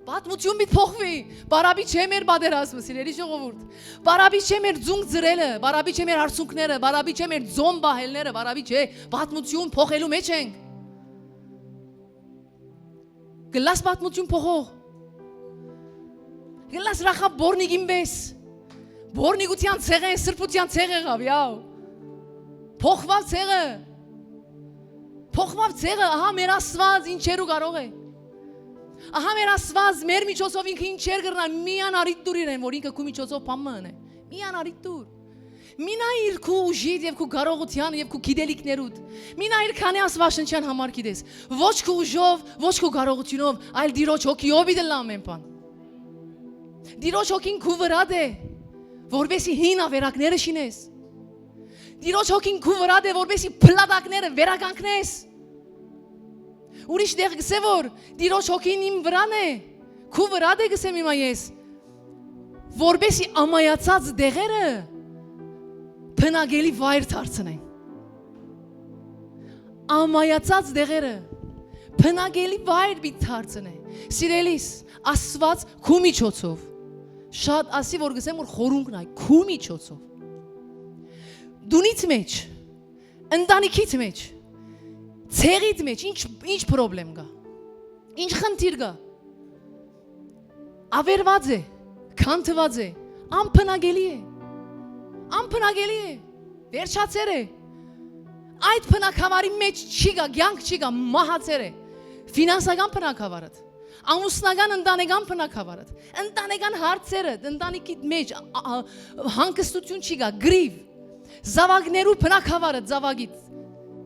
Պատմութիւն պիտի փոխուի։ Բարապի չէ մեր պատերազմը, սիրելի ժողովուրդ։ Բարապի չէ մեր ձունկ ձրելը, բարապի չէ մեր հարցունքները, բարապի չէ մեր ձոն պահելները, բարապի չէ, պատմութիւն փոխելու մեջ ենք։ Գլաս պատմութիւն փոխող։ Գլաս Ռախաբ բորնիկին պես։ Բորնիկութեան ցեղը, սրբութեան ցեղը եղաւ, յաու։ Փոխուած ցեղը։ Փոխուած ցեղը, ահա մեր Աստուած ինչերու կարող է։ Ահա մեր Աստուած մեր միջոցով ինքը ինչեր կրնայ, միան արիտ տուր իրեն, որ ինքը քու միջոցով բան մը ընէ։ Միան արիտ տուր։ Մի նայիր քու ուժիդ եւ քու կարողութեան եւ քու գիտելիքներուդ։ Մի նայիր քանի Աստուածնչեան համար գիտես։ Ոչ քու ուժով, ոչ քու կարողութիւնով, այլ Տիրոջ հոգիով պիտի ըլլայ ամեն բան։ Տիրոջ հոգին քու վրադ է, որպեսի հին ավերակները շինես։ Տիրոջ հոգին քու վրադ է, որպեսի փլատակները վերականգնես։ Ուրիշ տեղ գսե որ Տիրոջ հոգին իմ վրան է, քու վրադ է գսեմ հիմա ես, որպեսի ամայացած դեղերը բնակելի վայր դարձնեն։ Ամայացած դեղերը բնակելի վայր պիտի դարձնե։ Սիրելիս, Աստուած քու միջոցով, շատ ասի որ գսեմ որ խորունկն այ քու միջոցով, դունից մեջ, ընտանիքից մեջ, ցեղիդ մեջ, ինչ, ինչ պրոբլեմ կա, ինչ խնդիր կա, ավերված է, քանդված է, անբնակելի է, անբնակելի է, վերջացեր է։ Այդ բնակավարի մեջ չի գա, կյանք չի գա, մահացեր է։ Ֆինանսական բնակավարդ, ամուսնական ընտանեկան բնակավարդ, ընտանեկան հարցերդ, ընտանիքի մեջ, ա, ա, հանգստություն չի գա, գրիվ, զավակներու բնակավարը, զավակիդ,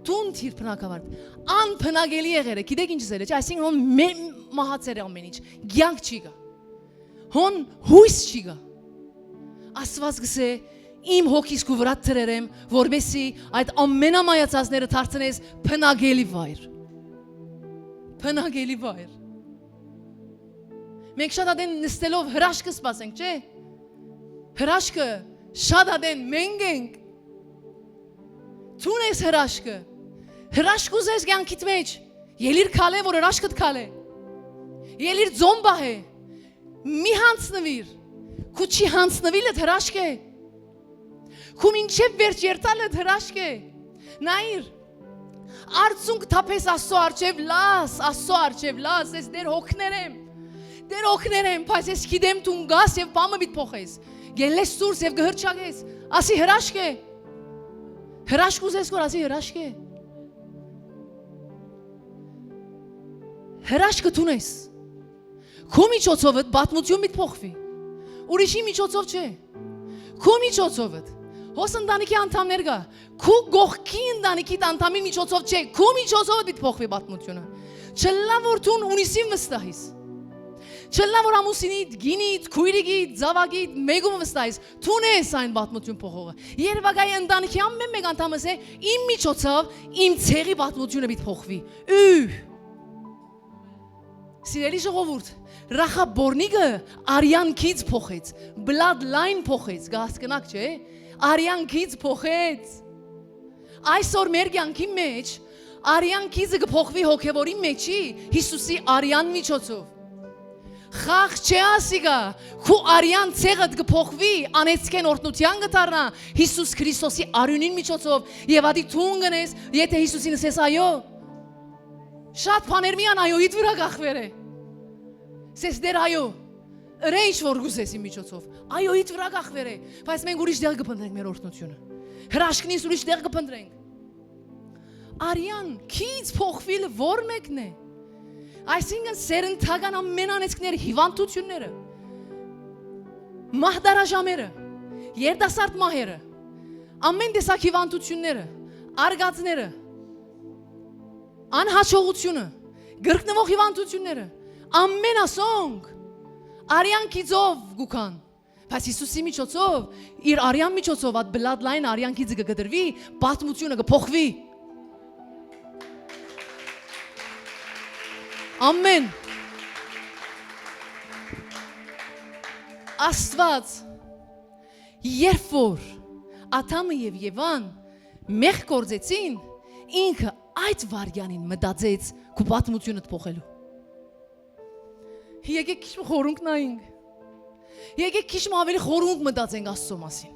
տուն թիր բնակավարդ, անբնակելի եղեր է, գիտեք ինչ զել է, չէ՞, այսինքն հոն մե-, մահացեր է ամեն ինչ, կյանք չի գա, հոն հույս չի գա։ Աստված գսե, իմ հոգիս քու վրադ դրեր եմ, որպեսզի այդ ամենամայացածները դարձնես բնակելի վայր։ Բնակելի վայր։ Մենք շատ ատեն նստելով հրաշքը սպասենք, չէ՞։ Հրաշքը շատ ատեն մենք ենք։ Դուն ես հրաշքը։ Հրաշք ուզես կյանքիդ մեջ, ելիր քալե, որ հրաշքդ քալե։ Ելիր ձոն պահե։ Մի յանցնվիր։ Քու չի յանցնվիլդ հրաշք է։ Քու մինչև վերջ երթալդ հրաշք է։ Նայիր, արցունք թափես Աստծո առջև լաս, Աստծո առջև լաս, ես Տեր հոգներ եմ, Տեր հոգներ եմ, բայց ես գիտեմ դուն գաս և բամը պիտ փոխես։ Գելլես դուրս եւ կը հրճակես։ Ասի հրաշք է։ Հրաշք ուզես որ ասի հրաշք է։ Հրաշքը դուն ես։ Քու միջոցովդ պատմություն միտ փոխվի։ Ուրիշի միջոցով չէ։ Քու միջոցովդ։ Հոս ընտանիքի անդամներ կա։ Քու կողքի ընտանիքի անդամի միջոցով չէ։ Քու միջոցովդ միտ փոխվի պատմությունը։ Չլլա որ դուն ունիսին վստահիս։ Չլլա որ ամուսինիդ, գինիդ, քույրիկիդ, զաւակիդ, մեկում վստահիս։ Դուն ես այն պատմություն փոխողը։ Երբակայ ընտանիքի ամեն մեկ անդամս է, իմ միջոցով իմ ցեղի պատմությունը պիտի փոխվի։ Ու սիրելի ժողովուրդ, Ռախաբ Բորնիկը արեան գիծ փոխեց, bloodline փոխեց, կը հասկնաք, չէ՞։ Արեան գիծ փոխեց։ Այսօր մեր կյանքի մեջ արեան գիծը կը փոխվի հոգեվորի մեջի Յիսուսի արեան միջոցով։ Խաղ չէ ասիկա, քու արեան ցեղդ կը փոխվի, անեծքէն օրհնութեան կը դառնայ Յիսուս Քրիստոսի արիւնին միջոցով, եւ ատի դուն կ'ընես, եթէ Յիսուսին ըսես այո։ Շատ բաներ միան այոյիդ վրայ կախվեր է։ Սես դեր այո, ըրե ինչ որ կ'ուզես իմ միջոցով, այոյիդ վրայ կախվեր է, բայց մենք ուրիշ տեղ կը փնտրենք մեր օրհնությունը։ Հրաշքնից ուրիշ տեղ կը փնտրենք։ Արեան գիծ փոխվիլ որ մեկն է։ Այսինքն սերնդական ամենանեցքներ, հիվանդությունները, մահդարաժամերը, երիտասարդ մահերը, ամեն տեսակ հիվանդությունները, արգածները, անհաջողությունը, կրկնվող հիվանդությունները, ամեն ասոնք արեան գիծով կու գան։ Բայց Յիսուսի միջոցով, իր արեան միջոցով, այդ bloodline արեան գիծը կը կտրուի, պատմությունը կը փոխվի։ Ամեն։ Աստված, երբ որ Ադամը եւ Եվան մեղք գործեցին, ինքը այդ վայրկյանին մտածեց քու պատմությունդ փոխելու։ Եկեք քիչ մը խորունկ նայենք։ Եկեք քիչ մը ավելի խորունկ մտածենք Աստծո մասին։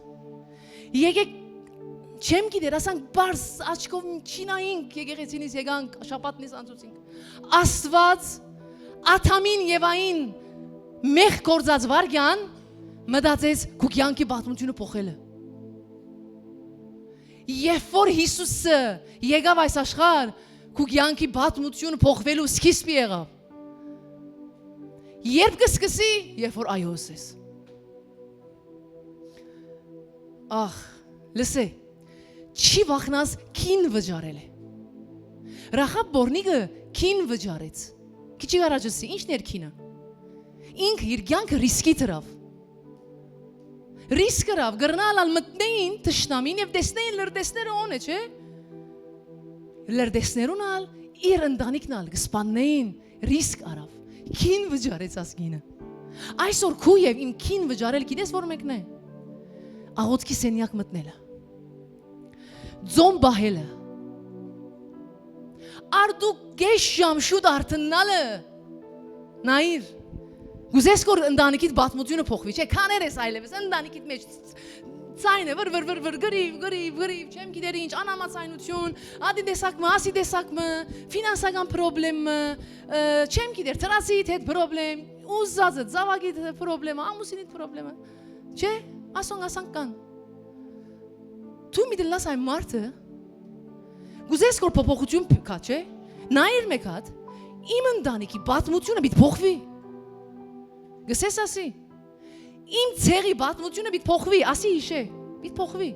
Եկեք, չեմ գիտեր, ասանք, բարձ աչքով չի նայենք, եկեղեցինից եկանք, շաբաթնից անցուցինք։ Աստված Ադամին Եվային մեղք գործած վայրկյան մտածեց քու կյանքի պատմությունը փոխելը։ Երբ որ Յիսուսը եկաւ այս աշխարհ, քու կյանքի պատմությունը փոխվելու սկիզբը եղաւ։ Երբ կը սկսի, երբ որ այո ըսես։ Ախ, լսե, չի վախնաս քին վճարել է։ Ռախաբ Բորնիկը քին վճարեց։ Քիչ առաջ ըսի, ի՞նչն էր քինը։ Ինքը իր կյանքը ռիսկի դրաւ։ Ռիսկ ըրաւ, կրնալ ալ մտնեին թշնամին եւ տեսնեին լրտեսները ո՞ն է, չէ՞։ Լրտեսներուն ալ, իր ընտանիքն ալ կը սպաննեին, ռիսկ առաւ։ Քին վճարեց աս կինը։ Այսօր քու եւ իմ քին վճարել գիտես որ մեկն է։ Աղոթքի սենեակ մտնելը, ծոմ պահելը, արդու կէս ժամ շուտ արթննալը։ Նայիր, կուզես որ ընտանիքիդ պատմությունը փոխվի, չէ՞, քաներ ես այլևս ընտանիքիդ մեջ, ցայնը վր վր վր վր, գրիվ գրիվ գրիվ, չեմ գիտեր ինչ, անհամաձայնություն, ադի տեսակ մը, ասի տեսակ մը, ֆինանսական պրոբլեմ մը, ը, չեմ գիտեր, դրացիդ հետ պրոբլեմ, ուզածը, զավակիդ հետ պրոբլեմը, ամուսինիդ պրոբլեմը, չէ՞, ասոնք ասանք կան։ Դու մի դլլաս այն մարդը, կուզես որ փոփոխություն կ-, կա, չէ՞։ Նայիր մեկ հատ, իմ ընտանիքի պատմությունը պիտի փոխվի։ Գսես ասի, իմ ցեղի պատմությունը պիտի փոխվի, ասի յիշե, պիտի փոխվի։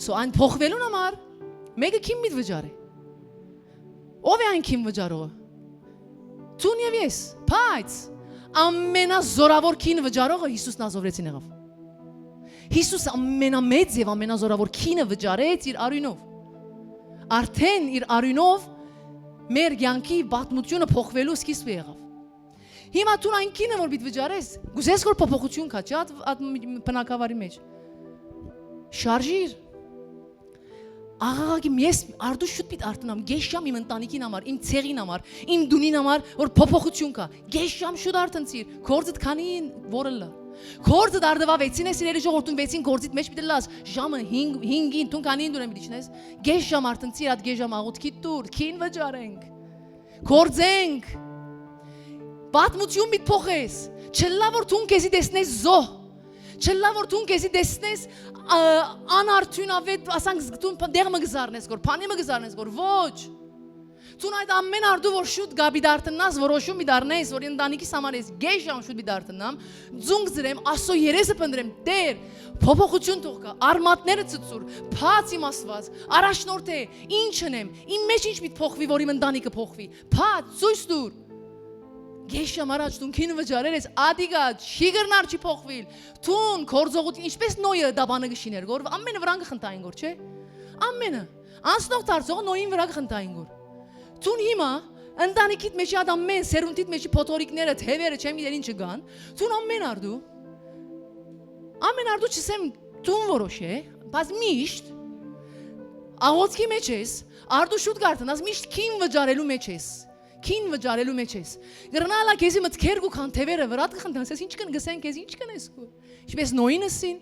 So այն փոխվելուն համար մեկը քին պիտի վճարի։ Ո՞վ է այն քին վճարողը։ Դուն եւ ես, բայց ամենազորաւոր քին վճարողը Յիսուս Նազովրեցին եղաւ։ Յիսուս ամենամեծ եւ ամենազորաւոր քինը վճարեց իր արիւնով։ Արդեն իր արիւնով մեր կյանքի պատմությունը փոխվելու սկիզբը եղաւ։ Հիմա դուն այն քինը որ պիտի վճարես, կուզես որ փոփոխություն կա, չէ՞, այդ, այդ բնակավարի մեջ։ Շարժիր։ Աղաղակի, ես արդու շուտ պիտի արթնամ, կէս ժամ իմ ընտանիքին համար, իմ ցեղին համար, իմ տունին համար, որ փոփոխություն կա։ Կէս ժամ շուտ արթնցիր, գործդ քանի որ ըլլա։ Գործդ արդուա վեցին է, սիրելի ժողովուրդ, դուն վեցին գործիդ մեջ պիտի լաս, ժամը հինգ, հինգին, դուն քանի դուրեն պիտի չնես, կէս ժամ արթնցիր, այդ կէս ժամ աղոթքի տուր, քին վճարենք, գործենք, պատմություն պիտի փոխես, չլա որ դուն քեզի տեսնես զոհ, Չըլլայ որ դուն քեզի տեսնես, ա, անարդիւնաւէտ, ասանք, դուն տեղ մը կը զարնես գոր, բանի մը կը զարնես գոր, ոչ։ Դուն այդ ամէն արդու որ շուտ գա պիտի արթննաս, որոշում պիտի առնես, որ ընտանիքիս համար ես գեշ ամ շուտ պիտի արթննամ, ձունկ ծրեմ, Աստծո երեսը փնտռեմ, Տէր, փոփոխություն թող գայ, արմատները ցցուր, բաց իմ Աստուած, առաջնորդէ, ի՞նչ ընեմ, իմ մէջ ի՞նչ պիտի փոխուի, որ իմ ընտանիքը փոխուի, բաց, ցոյց տուր։ Գեշ ամ առաջ դուն քին վճարեր ես, ատիկա չի կրնար չի փոխուիլ, դուն գործողութիւն, ինչպէս Նոյը դաբանը կը շիներ գոր, ամէնը վրան կը խնդային գոր, չէ՞։ Ամէնը, անցնող դարձողը Նոյին վրա կը խնդային գոր։ Դուն հիմա ընտանիքիդ մեջ այդ ամէն սերունդիդ մեջ փոթորիկները, թեւերը, չեմ գիտեր ինչը կան, դուն ամէն արդու, ամէն արդու չսեմ դուն որոշ է, բայց միշտ աղոթքի մեջ ես, արդու շուտ կարդնաս, միշտ քին վճարելու մեջ ես, քին վճարելու մեջ ես։ Կրնալա քեզի մտքեր կու քան թեւերը վրատ կը խնդանս, ես ինչ կն-, գսեն քեզ, ինչ կնես գոր, ինչպես Նոյին ըսին։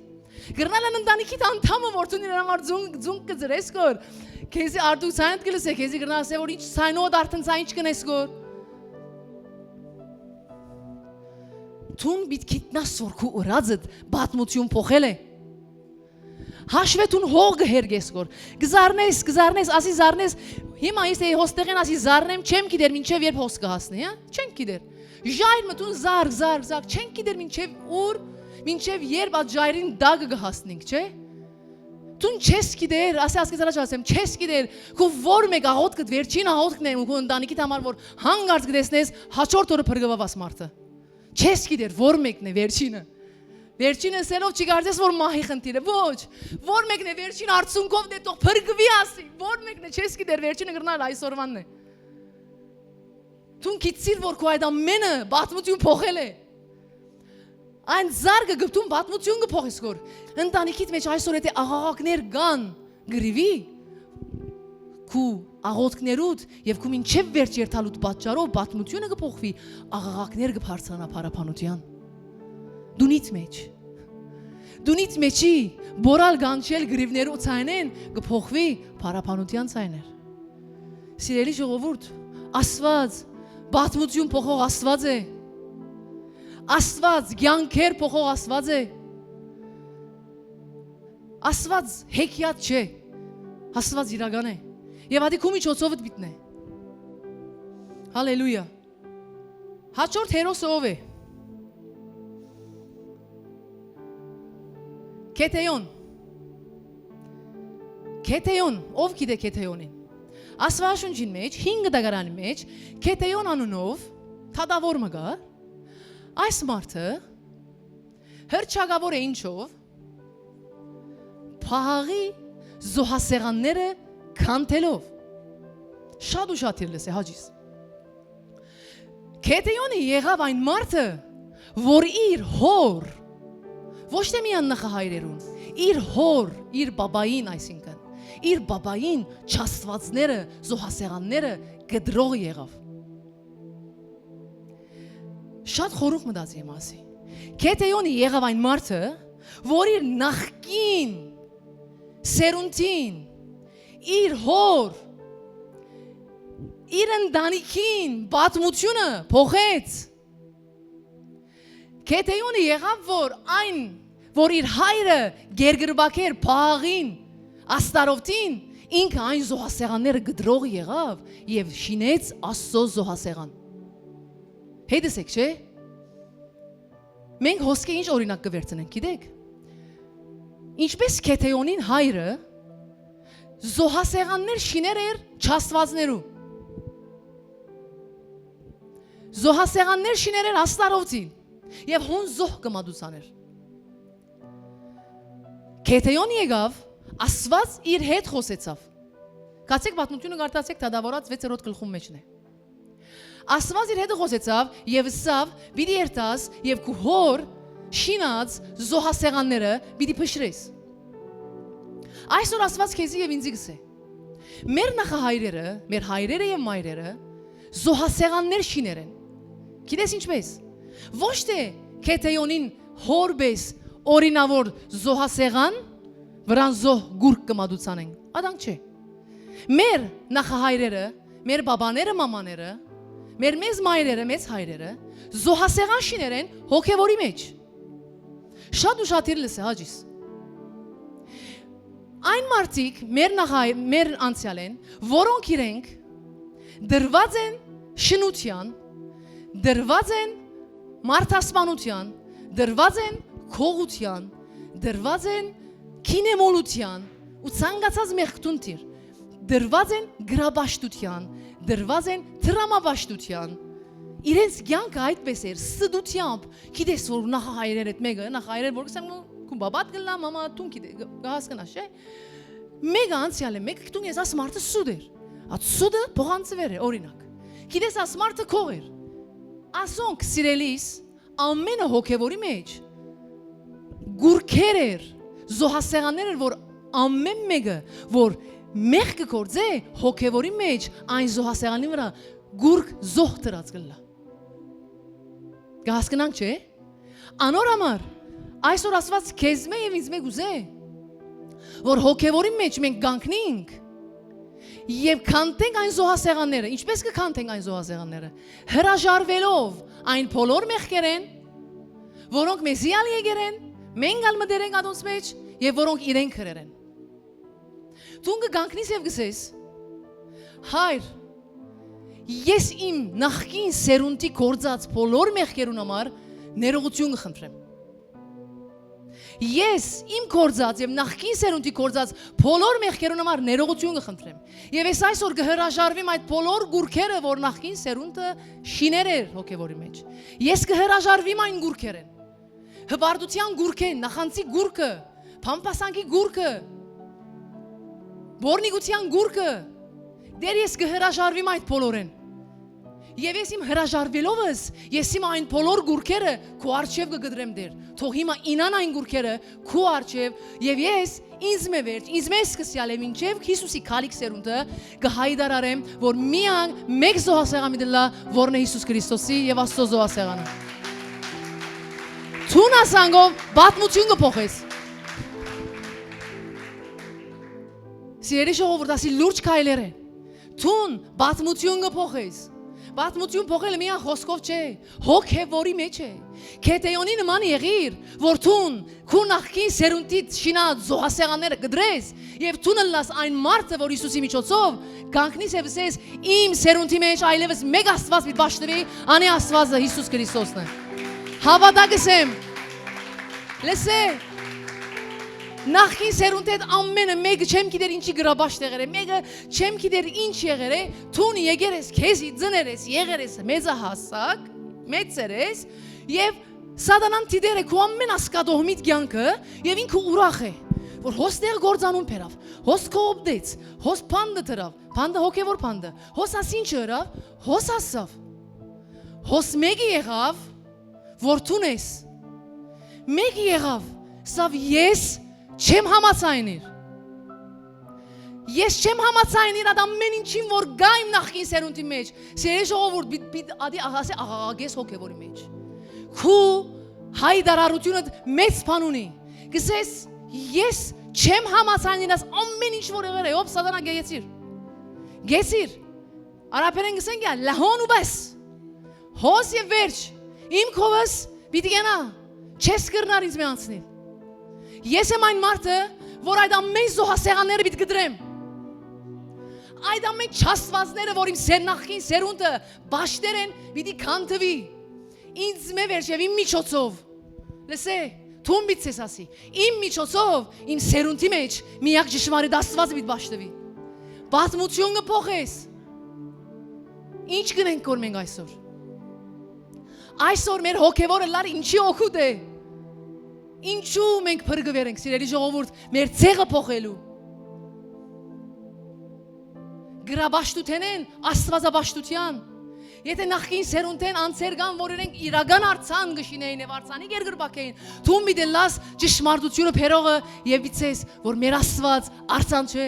Կրնալան ընտանիքիդ անդամը որ դուն իրեն համար ձունկ, ձունկ կը ծրես գոր, քեզի արդու ցայնդ կը լսե, քեզի կրնալ ասե որ ինչ ցայնոտ արդեն ցայ ինչ կնես գոր։ Դուն պիտի գիտնաս որ քու ըրածդ պատմություն փոխել է։ Հաշվէ դուն հող կը հերկես գոր, կը զարնես, կը զարնես, ասի զարնես, հիմա ես էի հոստեղեն ասի զարնեմ, չեմ գիտեր մինչեւ երբ հոս կը հասնի, հա, չենք գիտեր։ Ժայր մը դուն զար, զար, զար, չենք գիտեր մինչեւ ուր, մինչեւ երբ այդ ժայրին տակը կը հասնենք, չէ՞։ Դուն չես գիտեր, ասի ասկեզ առաջ ասեմ, չես գիտեր, քու որ մէկ աղոթքդ վերջին աղոթքն է ու քու ընտանիքիդ համար որ հանկարծ կը տեսնես, հաջորդ օրը փրկուած մարդը։ Չես գիտեր որ մեկն է վերջինը։ Վերջինը ասելով չի կարծես որ մահի խնդիրը, ոչ, որ մեկն է վերջին արդյունքով դե թող փրկուի ասի, որ մեկն է չես գիտեր, վերջինը կրնալ այսօրվանն է։ Դուն գիտցիր որ քու այդ ամենը պատմություն փոխել է։ Այն զարգը գպտուն պատմություն կը փոխես գոր։ Ընտանիքիդ մեջ այսօր եթե աղաղակներ կան, գրիվի, քու աղոթքներուդ եւ քու մինչեւ վերջ երթալուտ պատճառով պատմությունը կը փոխվի, աղաղակներ կը բարձրանա փառաբանության։ Դունիդ մեջ։ Դունիդ մեջի բորալ գանչել գրիվներու ցայնեն կը փոխվի փառաբանության ցայներ։ Սիրելի ժողովուրդ, Աստված, պատմություն փոխող Աստված է։ Աստված, կյանքեր փոխող Աստված է։ Աստված հեքիաթ չէ, Աստված իրական է։ Եւ ատի քու միջոցովդ պիտն է։ Հալելույա։ Հաջորդ հերոսը ով է։ Գեդեոն։ Գեդեոն, ով գիտե Գեդեոնին։ Աստուածաշունչին մեջ, հինգ դագարանի մեջ, Գեդեոն անունով թադաւոր մը կար։ Այս մարդը հրճակաւոր է ինչով։ Փահաղի զոհասեղանները քանթելով։ Շատ ուշադիր լսե, հաճիս։ Գեդեոնը եղաւ այն մարդը, որ իր հոր, ոչ թե միան նախահայրերուն, իր հոր, իր բաբային, այսինքն, իր բաբային չաստվածները, զոհասեղանները կտրող եղաւ։ Շատ խորհուրդ մտածի եմ ասի։ Գեդեոնը եղաւ այն մարդը, որ իր նախկին սերունդին, իր հոր, իր ընտանիքին պատմությունը փոխեց։ Գեդեոնը եղաւ, որ այն, որ իր հայրը գերգրուակեր փահաղին, աստարովտին, ինքը այն զոհասեղանները կտրող եղաւ եւ շինեց Աստծո զոհասեղան։ Հետս եք, չէ՞։ Մենք հոսքէ ինչ օրինակ կը վերցնենք, գիտեք։ Ինչպես Գեդեոնին հայրը զոհասեղաններ շիներ էր չաստվածներու։ Զոհասեղաններ շիներ էր աստարովտին եւ հոն զոհ կը մատուցան էր։ Գեդեոն եկաւ, Աստված իր հետ խօսեցաւ։ Գացեք պատմությունը կարդացեք, թադաւորած վեցերորդ գլխուն մեջն է։ Աստված իր հետ խօսեցաւ եւ ըսաւ. «Պիտի երթաս եւ քու հոր շինած զոհասեղանները պիտի փշրես»։ Այսօր Աստված քեզի եւ ինձի գսե. մեր նախահայրերը, մեր հայրերը եւ մայրերը զոհասեղաններ շիներ են։ Գիտես ինչպես։ Ոչ թե Գեդեոնին հորպես օրինավոր զոհասեղան վրան զոհ գուրգ կը մատուցանեն։ Ադանք չէ։ Մեր նախահայրերը, մեր բաբաները, մամաները, մեր մեծ մայրերը, մեծ հայրերը զոհասեղան շիներ են հոգեվորի մեջ։ շատ ուշադիր լսէ, հաճիս։ Այն մարդիկ մեր նախայ-, մեր անցեալէն, որոնք իրենք դրուած են շնութեան, դրուած են մարդասպանութեան, դրուած են գողութեան, դրուած են գինեմոլութեան ու ցանկացած մեղքտուն դիր, դրուած են գրապաշտութեան, դրուած են դրամապաշտութեան։ Իրենց կեանքը այդպէս էր, ստությամբ, գիտես որ նախահայրեր այդ մեկը, նախահայրեր որ կսեմ, քու բաբատ կլլա, մամա, դուն գիտե-, կհասկնաս, չէ՞։ Մեկը անցեալ է, մեկը գիտուն ես, աս մարդը սուտ էր։ Այդ սուտը փոխանցուեր է, օրինակ։ Գիտես, աս մարդը քող էր։ Ասոնք, սիրելիս, ամենը հոգեվորի մեջ գուրքեր էր, զոհասեղաններ էր, որ ամեն մեկը, որ մեղքը գործէ, հոգեվորի մեջ այն զոհասեղանի վրա գուրք զոհ դրած կլլայ։ Կհասկնանք, չէ՞։ Անոր համար այսօր Աստուած քեզմէ եւ ինձմէ կ'ուզէ, որ հոգեվորի մեջ մենք կանգնենք եւ քանտենք այն զոհասեղանները։ Ինչպե՞ս կը քանտենք այն զոհասեղանները։ Հրաժարվելով այն բոլոր մեղքերէն, որոնք մեզի ալ եկեր են, մենք ալ մտեր ենք ատոնց մեջ եւ որոնք իրենք կրեր են։ Դուն կը կանգնիս եւ կ'ըսես. «Հայր, ես իմ նախկին սերունդի գործած բոլոր մեղքերուն համար ներողութիւն կը խնդրեմ։ Ես իմ գործած եւ նախկին սերունդի գործած բոլոր մեղքերուն համար ներողութիւն կը խնդրեմ։ Եւ ես այսօր կը հրաժարվեմ այդ բոլոր գուրքերը, որ նախկին սերունդը շիներ էր հոգեվորի մեջ։ Ես կը հրաժարվեմ այն գուրքերէն։ Հպարտութեան գուրքէն, նախանձի գուրքը, բամբասանքի գուրքը, բորնիկութեան գուրքը։ Դեր, ես կը հրաժարվեմ այդ բոլորէն։ Եւ ես իմ հրաժարվելովս, ես հիմա այն բոլոր գուրքերը քու առջեւ կը կտրեմ, Տեր։ Թող հիմա ինան այն գուրքերը քու առջեւ, եւ ես ինձ մէ վերջ, ինձ մէ սկսեալ է մինչեւ Յիսուսի քալիք սերունդը կը հայտարարեմ, որ միայն մէկ զոհասեղան պիտի ըլլայ, որն է Յիսուս Քրիստոսի եւ Աստծո զոհասեղանը։ Դուն ասանքով պատմություն կը փոխես։ Սիրելի ժողովուրդ, ասի լուրջ քայլեր են։ Դուն պատմություն կը փոխես։ Պատմություն փոխելը միայն խօսքով չէ, հոգեվորի մեջ է։ Գեդեոնի նման եղիր, որ դուն քու նախկին սերունդիդ շինած զոհասեղանները կտրես եւ դուն ըլլաս այն մարդը, որ Յիսուսի միջոցով կանգնիս եւ ըսես. «Իմ սերունդի մեջ այլեւս մէկ Աստուած պիտի պաշտուի, անի Աստուածը Յիսուս Քրիստոսն է»։ Հաւատա, կ'ըսեմ, լսէ, նախկին սերունդի հետ ամենը մէկը, չեմ գիտեր ինչի գրապաշտ եղեր է, մէկը չեմ գիտեր ինչ եղեր է, դուն եկեր ես, քեզի ծներ ես, եղեր ես մեծահասակ, մեծեր ես, եւ Սատանան դիտեր է քու ամեն ասկատողմիտ կեանքը, եւ ինքը ուրախ է, որ հոս տեղ գործանուն բերաւ, հոս քո օբտեց, հոս բանտը դրաւ, բանտը հոգեվոր բանտը, հոս աս ինչ ըրաւ, հոս ասաւ, հոս մէկը եղաւ, որ դուն ես, մէկը եղաւ, սա ես չեմ համաձայնիր։ Ես չեմ համաձայնիր այդ ամեն ինչին, որ կայ իմ նախկին սերունդի մեջ։ Սիրելի ժողովուրդ, պիտ-, պիտ-, ադի աղ-, ասե աղաղակես հոգևորի մեջ։ Քու հայտարարությունդ մեծ բան ունի։ Կսես, ես չեմ համաձայնիր այս ամեն ինչ, որ եղել է, հոպ, սատանա, գեցիր։ Գեցիր։ Արաբերեն կսենք, «Լահոն ու բես»։ Հոս եւ վերջ։ Իմ քովս պիտի գնա, չես կրնար ինձ մե անցնել։ Ես եմ այն մարդը, որ այդ ամեն զոհասեղանները պիտի կտրեմ։ Այդ ամեն չաստվածները, որ իմ սեր-, նախկին սերունդը պաշտեր են, պիտի քանդվի։ Ինձ մե վերջ եւ իմ միջոցով։ Լսե, դուն պիտի ես ասի, իմ միջոցով, իմ սերունդի մեջ միակ ճշմարիտ Աստվածը պիտի պաշտվի։ Պատմություն կը փոխես։ Ինչ կնենք կոր մենք այսօր։ Այսօր մեր հոգևորը լար ինչի օգուտ է։ Ինչու մենք փրկվեր ենք, սիրելի ժողովուրդ, մեր ցեղը փոխելու։ Գրաբաշտութենեն, աստվածաբաշտության։ Եթե նախկին սերունդեն անձեր կան, որ իրենք իրական արձան կշինեին եւ արձանի կերկրպակեին, դու մի դելլաս ճշմարտությունը փերողը եւ իցես, որ մեր Աստված արձան չէ։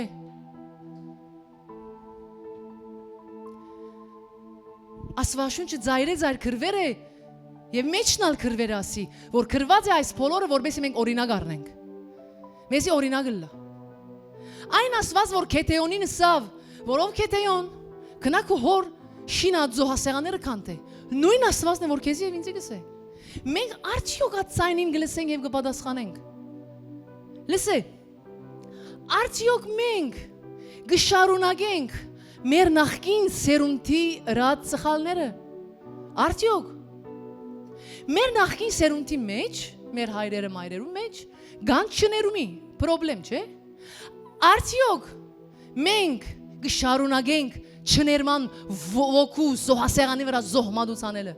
Աստվածաշունչը ծայրե ծայր գրվեր է եւ մեջն ալ գրվեր է ասի, որ գրված է այս բոլորը, որպեսզի մենք օրինակ առնենք։ Մեզի օրինակ ըլլա։ Այն Աստված, որ Գեդեոնին ըսաւ, որ ով Գեդեոն, գնա քու հոր շինած զոհասեղանները քանտե, նույն Աստվածն է, որ քեզի եւ ինձի կսե։ Մենք արդյոք այդ ձայնին կը լսենք եւ կը պատասխանենք։ Լսէ, արդյոք մենք կը շարունակենք մեր նախկին սերունդի ըրած սխալները։ Արդյոք մեր նախկին սերունդի մեջ, մեր հայրերը, մայրերու մեջ կան չներումի պրոբլեմ, չէ՞։ Արդյոք մենք կը շարունակենք չներման ո-, ոգու զոհասեղանի վրայ զոհ մատուցանելը։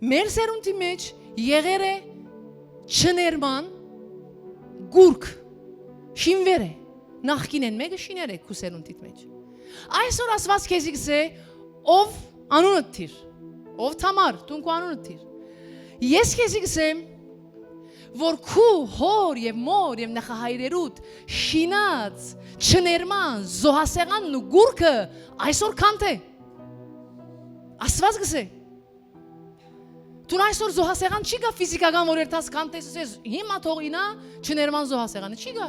Մեր սերունդի մեջ եղեր է չներման գուրգ, շինուեր է, նախկինէն մէկը շիներ է քու սերունդիդ մեջ։ Այսօր Աստուած քեզի կ'ըսէ, ով անունդ դիր, ով Թամար, դուն քու անունդ դիր։ Ես քեզի կ'ըսեմ, որ քու հօր եւ մօր եւ նախահայրերուդ շինած չներման զոհասեղանն ու գուրգը այսօր քանդ է։ Աստուած կ'ըսէ, դուն այսօր զոհասեղան չի գա ֆիզիկական, որ երթաս քանդ ես, ասես, հիմա թող ինա չներման զոհասեղանը, չի գա։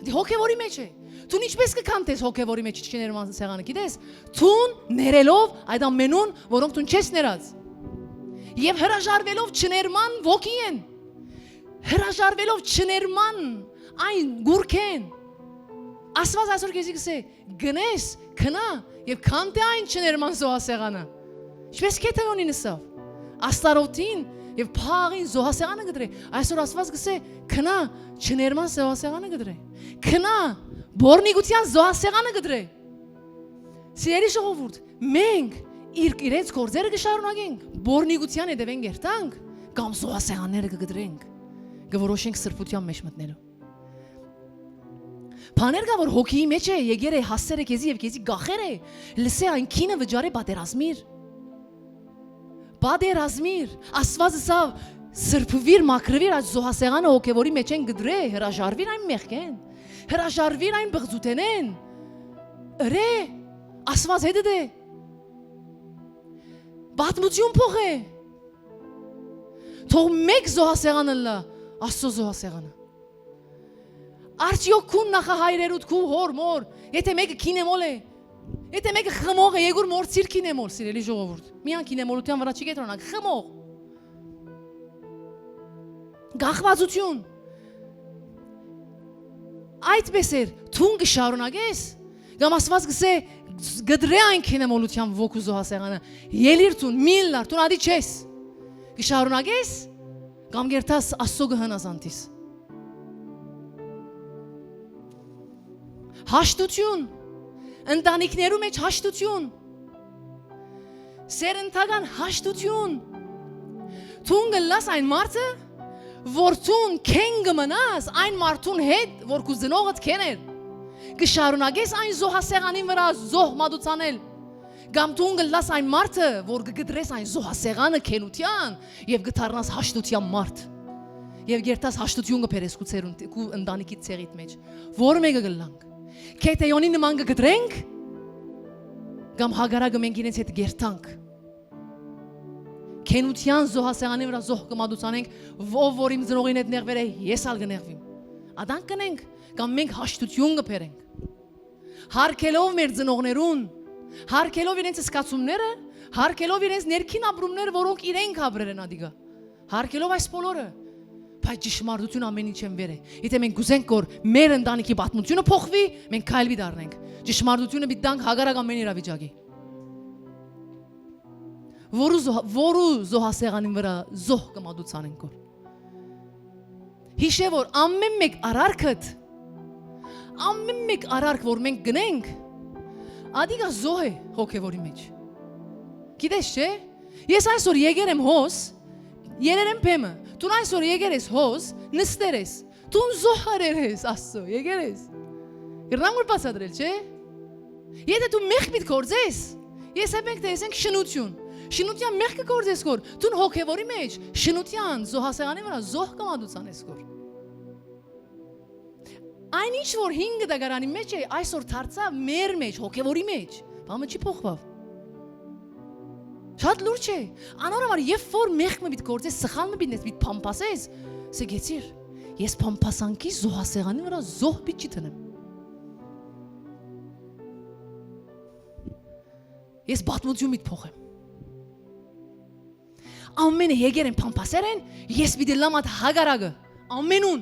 Դի հոգեվորի մեջ է։ Դուն ինչպես կը քանդ ես հոգեվորի մեջ չներման սեղանը, գիտես, դուն ներելով այդ ամենուն, որոնք դուն չես ներած, եւ հրաժարվելով չներման ոգի են, հրաժարվելով չներման այն գուրգեն, Աստուած այսօր քեզի կ'ըսէ, գնես, քնա եւ քանդ է այն չներման զոհասեղանը։ Ինչպես Գեդեոնին ըսաւ, Աստարոթին եւ Փաղին զոհասեղանը կտրէ, այսօր Աստուած կ'ըսէ, քնա, չներման զոհասեղանը կտրէ, քնա, բորնիկութեան զոհասեղանը կտրէ։ Սիրելի ժողովուրդ, մենք իր, իրենց գործերը կը շարունակենք, բորնիկութեան հետեւէն կ'երթանք կամ զոհասեղանները կը կտրենք, կը որոշենք սրբութեան մեջ մտնելու։ Բաներ կա, որ հոգիի մեջ է, եկեր է, հասեր է քեզի եւ քեզի կախեր է, լսէ այն քինը վճարէ պատերազմիր։ Պատերազմիր, Աստուած ըսաւ, սրբուիր, մաքրուիր, այդ զոհասեղանը հոգեվորի մեջ են կտրէ, հրաժարուիր այն մեղքեն, հրաժարուիր այն բղծութենեն, ըրէ, Աստուած հետդ է, պատմություն փոխէ, թող մէկ զոհասեղան ըլլայ, Աստուծոյ զոհասեղանը։ Արդյոք քուն նախահայրերուդ, քու հօր, մօր, եթե մէկը քինեմոլ է, եթե մէկը խմող է, եկուր մոռցիր քինեմոլ, սիրելի ժողովուրդ։ Միան քինեմոլութեան վրայ չի կեդրոնանք, խմող, կախվածություն։ Այդպես էր, դուն կը շարունակես, կամ Աստուած կ'ըսէ, կտրէ այն քինեմոլութեան ոգու զոհասեղանը, ելիր դուն, մի ըլլար, դուն ատի չես, կը շարունակես, կամ կ'երթաս Աստուծոյ կը հնազանդիս։ Հաշտություն, ընտանիքներու մեջ հաշտություն, սերնդական հաշտություն։ Դուն կ'ըլլաս այն մարդը, որ դուն քեն կը մնաս այն մարդուն հետ, որ քու ծնողդ քեն էր։ Կը շարունակես այն զոհասեղանին վրայ զոհ մատուցանել, կամ դուն կ'ըլլաս այն մարդը, որ կը կտրես այն զոհասեղանը քենութեան եւ կը դառնաս հաշտութեան մարդ, եւ կ'երթաս հաշտություն կը բերես քու ծերունդ-, քու ընտանիքի ցեղիդ մեջ։ Ո՞ր մէկը կ'ըլլանք։ Գեդեոնի նման կը կտրենք, կամ հակառակը մենք իրենց հետ կ'երթանք։ Քենութեան զոհասեղանի վրայ զոհ կը մատուցանենք, ով որ իմ ծնողին հետ նեղուեր է, ես ալ կը նեղուիմ։ Ադանք կ'ընենք, կամ մենք հաշտություն կը բերենք։ Հարգելով մեր ծնողներուն, հարգելով իրենց զգացումները, հարգելով իրենց ներքին ապրումները, որոնք իրենք ապրեր են ադիգա, հարգելով այս բոլորը, բայց ճշմարտությունը ամեն ինչէն վեր է։ Եթե մենք կ'ուզենք, որ մեր ընտանիքի պատմությունը փոխուի, մենք քայլ պիտի առնենք։ Ճշմարտությունը պիտի տանք հակառակ ամեն իրավիճակի։ Որու զոհ-, որու զոհասեղանին վրայ զոհ կը մատուցանենք որ։ Յիշէ, որ ամեն մէկ արարքդ, ամեն մէկ արարք, որ մենք գնենք, ադիգա զոհ է հոգեվորի մեջ։ Գիտես, չէ՞։ Ես այսօր եկեր եմ հոս, երեր եմ բեմը, դուն այսօր եկեր ես հոս, նստեր ես, դուն զոհ արեր ես Աստծո, եկեր ես։ Կրնամ որ բացատրել, չէ՞։ Եթե դու մեղք պիտի գործես, ես հապ ենք տեսենք շնություն։ Շնության մեղքը գործես կոր, դուն հոգեվորի մեջ, շնության զոհասեղանի վրա զոհ կը մատուցանես կոր։ Այն ինչ որ հինգ դագարանի մեջ է, այսօր դարձավ մեր մեջ, հոգեվորի մեջ։ Բանը չի փոխվավ։ Շատ լուրջ է։ Անոր համար, երբ որ մեղք մը պիտի գործես, սխալ մը պիտի նես, պիտի փամփասես, սեգեցիր, ես փամփասանքի զոհասեղանի վրա զոհ պիտի չտնեմ։ Ես պատմություն պիտի փոխեմ։ Ամենը եկեր են փամփասեր են, ես պիտի լամ ատ հակառակը։ Ամենուն։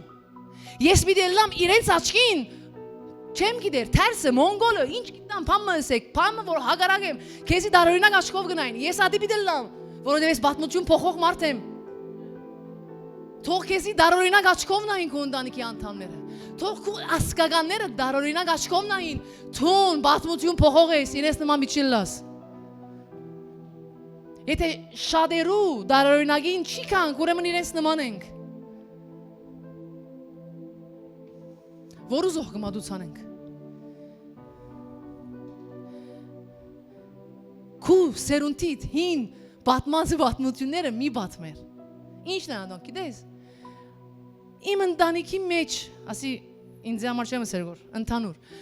Ես պիտի լամ իրենց աչքին, չեմ գիտեր, թերսը, մոնգոլը, ինչ գիտեմ, փամը ըսեք, փամը որ հակառակ եմ, քեզի դարօրինակ աչքով գնային, ես ատի պիտի լամ, որովհետև ես պատմություն փոխող մարդ եմ։ Թող քեզի դարօրինակ աչքով նային քո ընտանիքի անդամները։ Թող քո ազգականները դարօրինակ աչքով նային, դուն պատմություն փոխող ես, իրենց նման մի չլաս։ Եթե շատերու դարօրինակին չի գանք, ուրեմն իրենց նման ենք։ Որու զոհ կը մատուցանենք։ Քու սերունդիդ հին պատմած պատմությունները մի պատմեր։ Ի՞նչն է անոնք, գիտես։ Իմ ընտանիքի մեջ, ասի, ինձ համար չեմ ըսեր որ, ընդհանուր։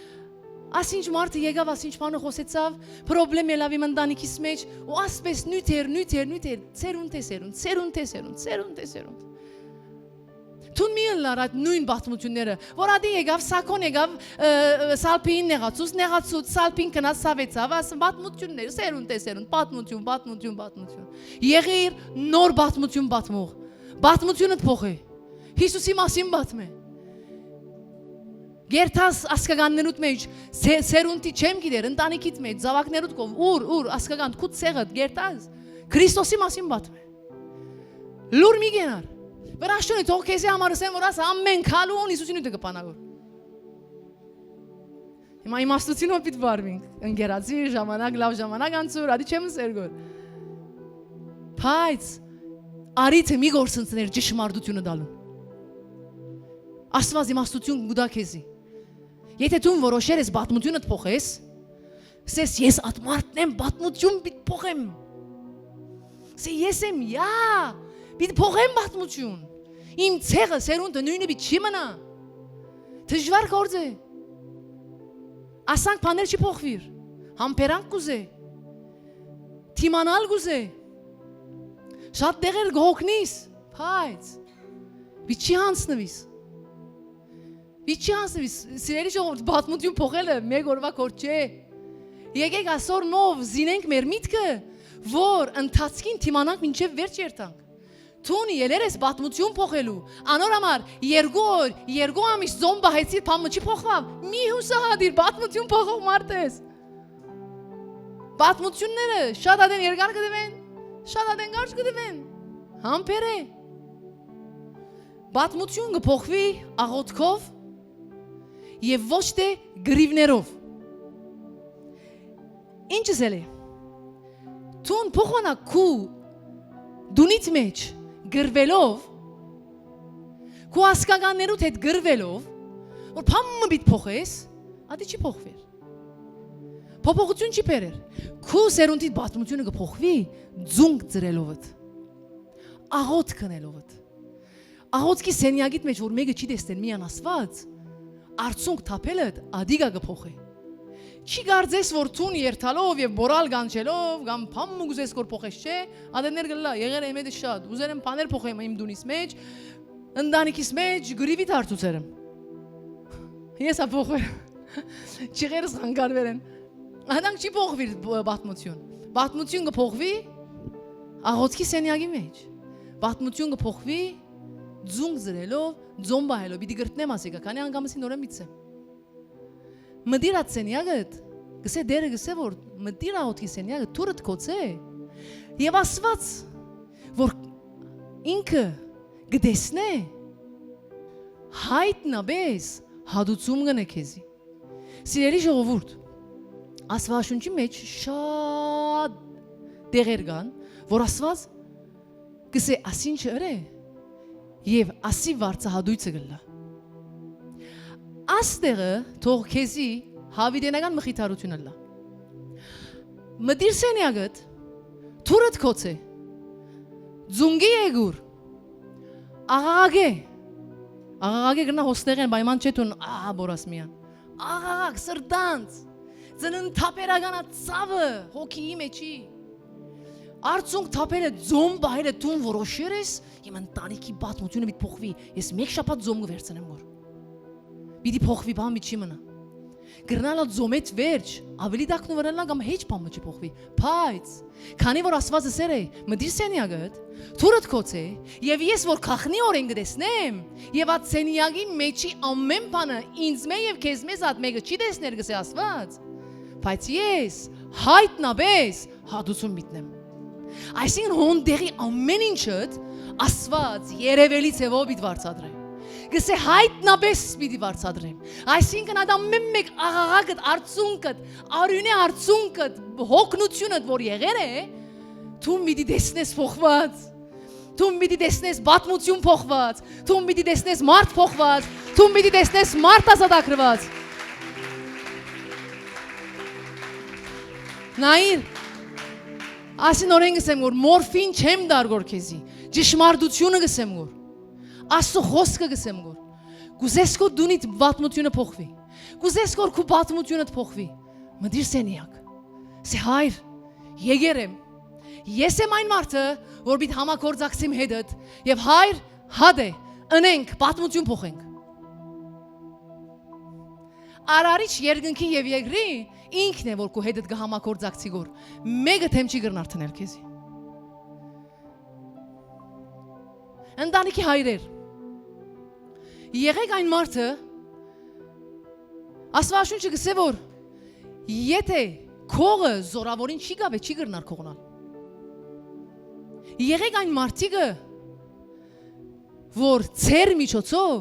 Ասինչ մարդը եկավ, ասինչ բանը խօսեցաւ, պրոբլեմ ելաւ իմ ընտանիքիս մեջ, ու ասպէս նիւթեր, նիւթեր, նիւթեր, սերունդ է սերունդ, սերունդ է սերունդ, սերունդ է սերունդ։ Դուն մի ըլլար այդ նոյն պատմությունները, որ ատի եկավ, Սաքոն եկավ, ը, ը, Սալփին նեղացուց, նեղացուց, Սալփին գնաց, սավեցաւ, աս պատմություններ, սերունդ է սերունդ, պատմություն, պատմություն, պատմություն։ Եղիր նոր պատմություն պատմող, պատմությունդ փոխ է, Հիսուսի մասին պատմե։ Գերտաս ասկականներուդ մեջ, սե-, սերունդի չեմ գիտեր, ընտանիքիդ մեջ, զաւակներուդ կով, ուր, ուր, ասկական, քու ցեղդ, գերտաս, Քրիստոսի մասին պատմե։ Լուր մի գենար։ Վրաշունի թող քեզի համար ասեմ, որ աս ամեն քալուն Հիսուսին ուտը կպանա գոր։ Հիմա իմաստությունով պիտի վարվինք, ընկերացի, ժամանակ, լաւ ժամանակ անցուր, ադի չեմ սեր գոր։ Բայց արիթը մի գործընծներ ճշմարտությունը դալուն։ Աստված իմաստություն կուտա քեզի։ Եթե դուն որոշեր ես պատմությունդ փոխես, սես ես ատ մարդն եմ, պատմություն պիտի փոխեմ։ Սե ես եմ, յա, պիտի փոխեմ պատմություն։ Իմ ցեղը, սերունդը նույնը պիտի չի մնա։ Դժվար գործ է։ Ասանք բաներ չի փոխվիր։ Համբերանք կուզե։ Դիմանալ կուզե։ Շատ տեղեր կհոգնիս, բայց պիտի չի հանցնվիս։ Պիտի չի հանցնվիս, սիրելի ժողովուրդ, պատմություն փոխելը մեկ օրվա գործ չէ։ Եկեք ասոր նով զինենք մեր միտքը, որ ընթացքին դիմանանք մինչև վերջ երթանք։ Դուն ելեր ես պատմություն փոխելու, անոր համար երկու օր, երկու ամիս ծոմ պահեցիր, բան մը չի փոխվավ, մի հուսահատիր, պատմություն փոխող մարդ ես։ Պատմությունները շատ ատեն երկար կդվեն, շատ ատեն կարճ կդվեն, համբեր է։ Պատմություն կփոխվի աղոթքով և ոչ թե գրիվներով։ Ինչ ըսել է, դուն փոխանակ քու դունիդ մեջ գրվելով, քու ասկականներուդ հետ գրվելով, որ բան մը պիտ փոխես, ատի չի փոխվեր։ Փոփոխություն չի բերեր։ Քու սերունդիդ պատմությունը կփոխվի ձունկ ծրելովդ, աղոթք ընելովդ։ Աղոթքի սենյակիդ մեջ, որ մեկը չի տեսներ միան Աստված, արցունք թափելդ ադիգա կփոխի։ Չի կարծես, որ դուն երթալով և բորալ գանչելով կամ փամ մը գուզես կոր փոխես, չէ, ադեներ գլլա, եղեր եմ էդը շատ, ուզեր եմ բաներ փոխեմ իմ դունիս մեջ, ընտանիքիս մեջ, գրիվի դարձուցեր եմ։ Ես ա փոխվեր, չիղերս խանգարվեր են։ Անանք չի փոխվիր բ-, պատմություն։ Պատմություն կփոխվի աղոթքի սենյակի մեջ։ Պատմություն կփոխվի ձունկ զրելով, ձոմբահելով, պիտի կրտնեմ ասիկա, քանի անգամս նորեն միտցեմ։ Մտիր այդ սենյակդ, գսե դերը գսե որ մտիր աղոթքի սենյակը, թուրդ կոցե, և Աստված, որ ինքը կտեսնե, հայտնաբես հատուցում կնե քեզի։ Սիրելի ժողովուրդ, Աստվածաշունչի մեջ շատ տեղեր կան, որ Աստված կսե ասինչը ըրե և ասի վարձահատույցը կլլա։ Աստեղը թող քեզի հավիտենական մխիթարություն ըլլա։ Մտիր սենյակդ, թուրդ կոցե, ձունգի եգուր, աղաղակե, աղաղակե կրնա հոսնեղեն, պայման չէ դուն, ահա, բորաս միան, աղաղակ, սրտանց, ծննդաբերական ա ցավը, հոգիի մեջի, արցունք թափելը, ձոմբահելը դուն որոշեր ես, իմ ընտանիքի պատմությունը պիտի փոխվի, ես մեկ շաբաթ ձոմ կվերցնեմ գոր։ Պիտի փոխվի, բան մի չի մնա։ Կրնալ ալ ձոմետ վերջ, աւելի տակնուվեր ըլլայ կամ հեչ բան մը չի փոխուի։ Բայց, քանի որ Աստուած ըսեր է, մտիր սենեակդ, թուրդ գոցէ, եւ ես որ գաղտնի օրէն կը տեսնեմ, եւ այդ սենեակին մէջի ամէն բանը ինձ մէ եւ քեզ մեզ ատ մեկը չի տեսներ, կ'ըսէ Աստուած, բայց ես յայտնապէս հատուցում մտնեմ։ Այսինքն, հոն դեղի ամէն ինչդ Աստուած երեւելի ձեւով պիտի վարձատրեմ։ Կ'ըսէ, յայտնապէս պիտի վարձատրեմ։ Այսինքն, այդ ամէն մէկ աղաղակդ, արցունքդ, արիւնէ արցունքդ, հոգնութիւնդ որ եղեր է, դուն պիտի տեսնես փոխուած։ Դուն պիտի տեսնես պատմութիւն փոխուած։ Դուն պիտի տեսնես մարդ փոխուած։ Դուն պիտի տեսնես մարդ ազատագրուած։ Նայիր, ասի նորէն կ'ըսեմ, որ մորֆին չեմ տար գոր քեզի, ճշմարտութիւնը կ'ըսեմ գոր, Աստուծոյ խօսքը կ'ըսեմ գոր, կ'ուզես քո դունիդ պատմութիւնը փոխուի, կ'ուզես որ քու պատմութիւնդ փոխուի, մտիր սենեակ, սէ, Հայր, եկեր եմ, ես եմ այն մարդը, որ պիտի համագործակցիմ հետդ, եւ Հայր, հատ է, ընենք, պատմութիւն փոխենք։ Արարիչ երկնքի եւ երկրի ինքն է, որ քու հետդ կը համագործակցի գոր, մէկը դէմ չի կրնար դնել քեզի։ Ընտանիքի հայրեր, եղեք այն մարդը, Աստուածաշունչը կ'ըսէ, որ եթէ քողը զորաւորին չի գաւէ, չի կրնար քողնալ։ Եղեք այն մարդիկը, որ ձեր միջոցով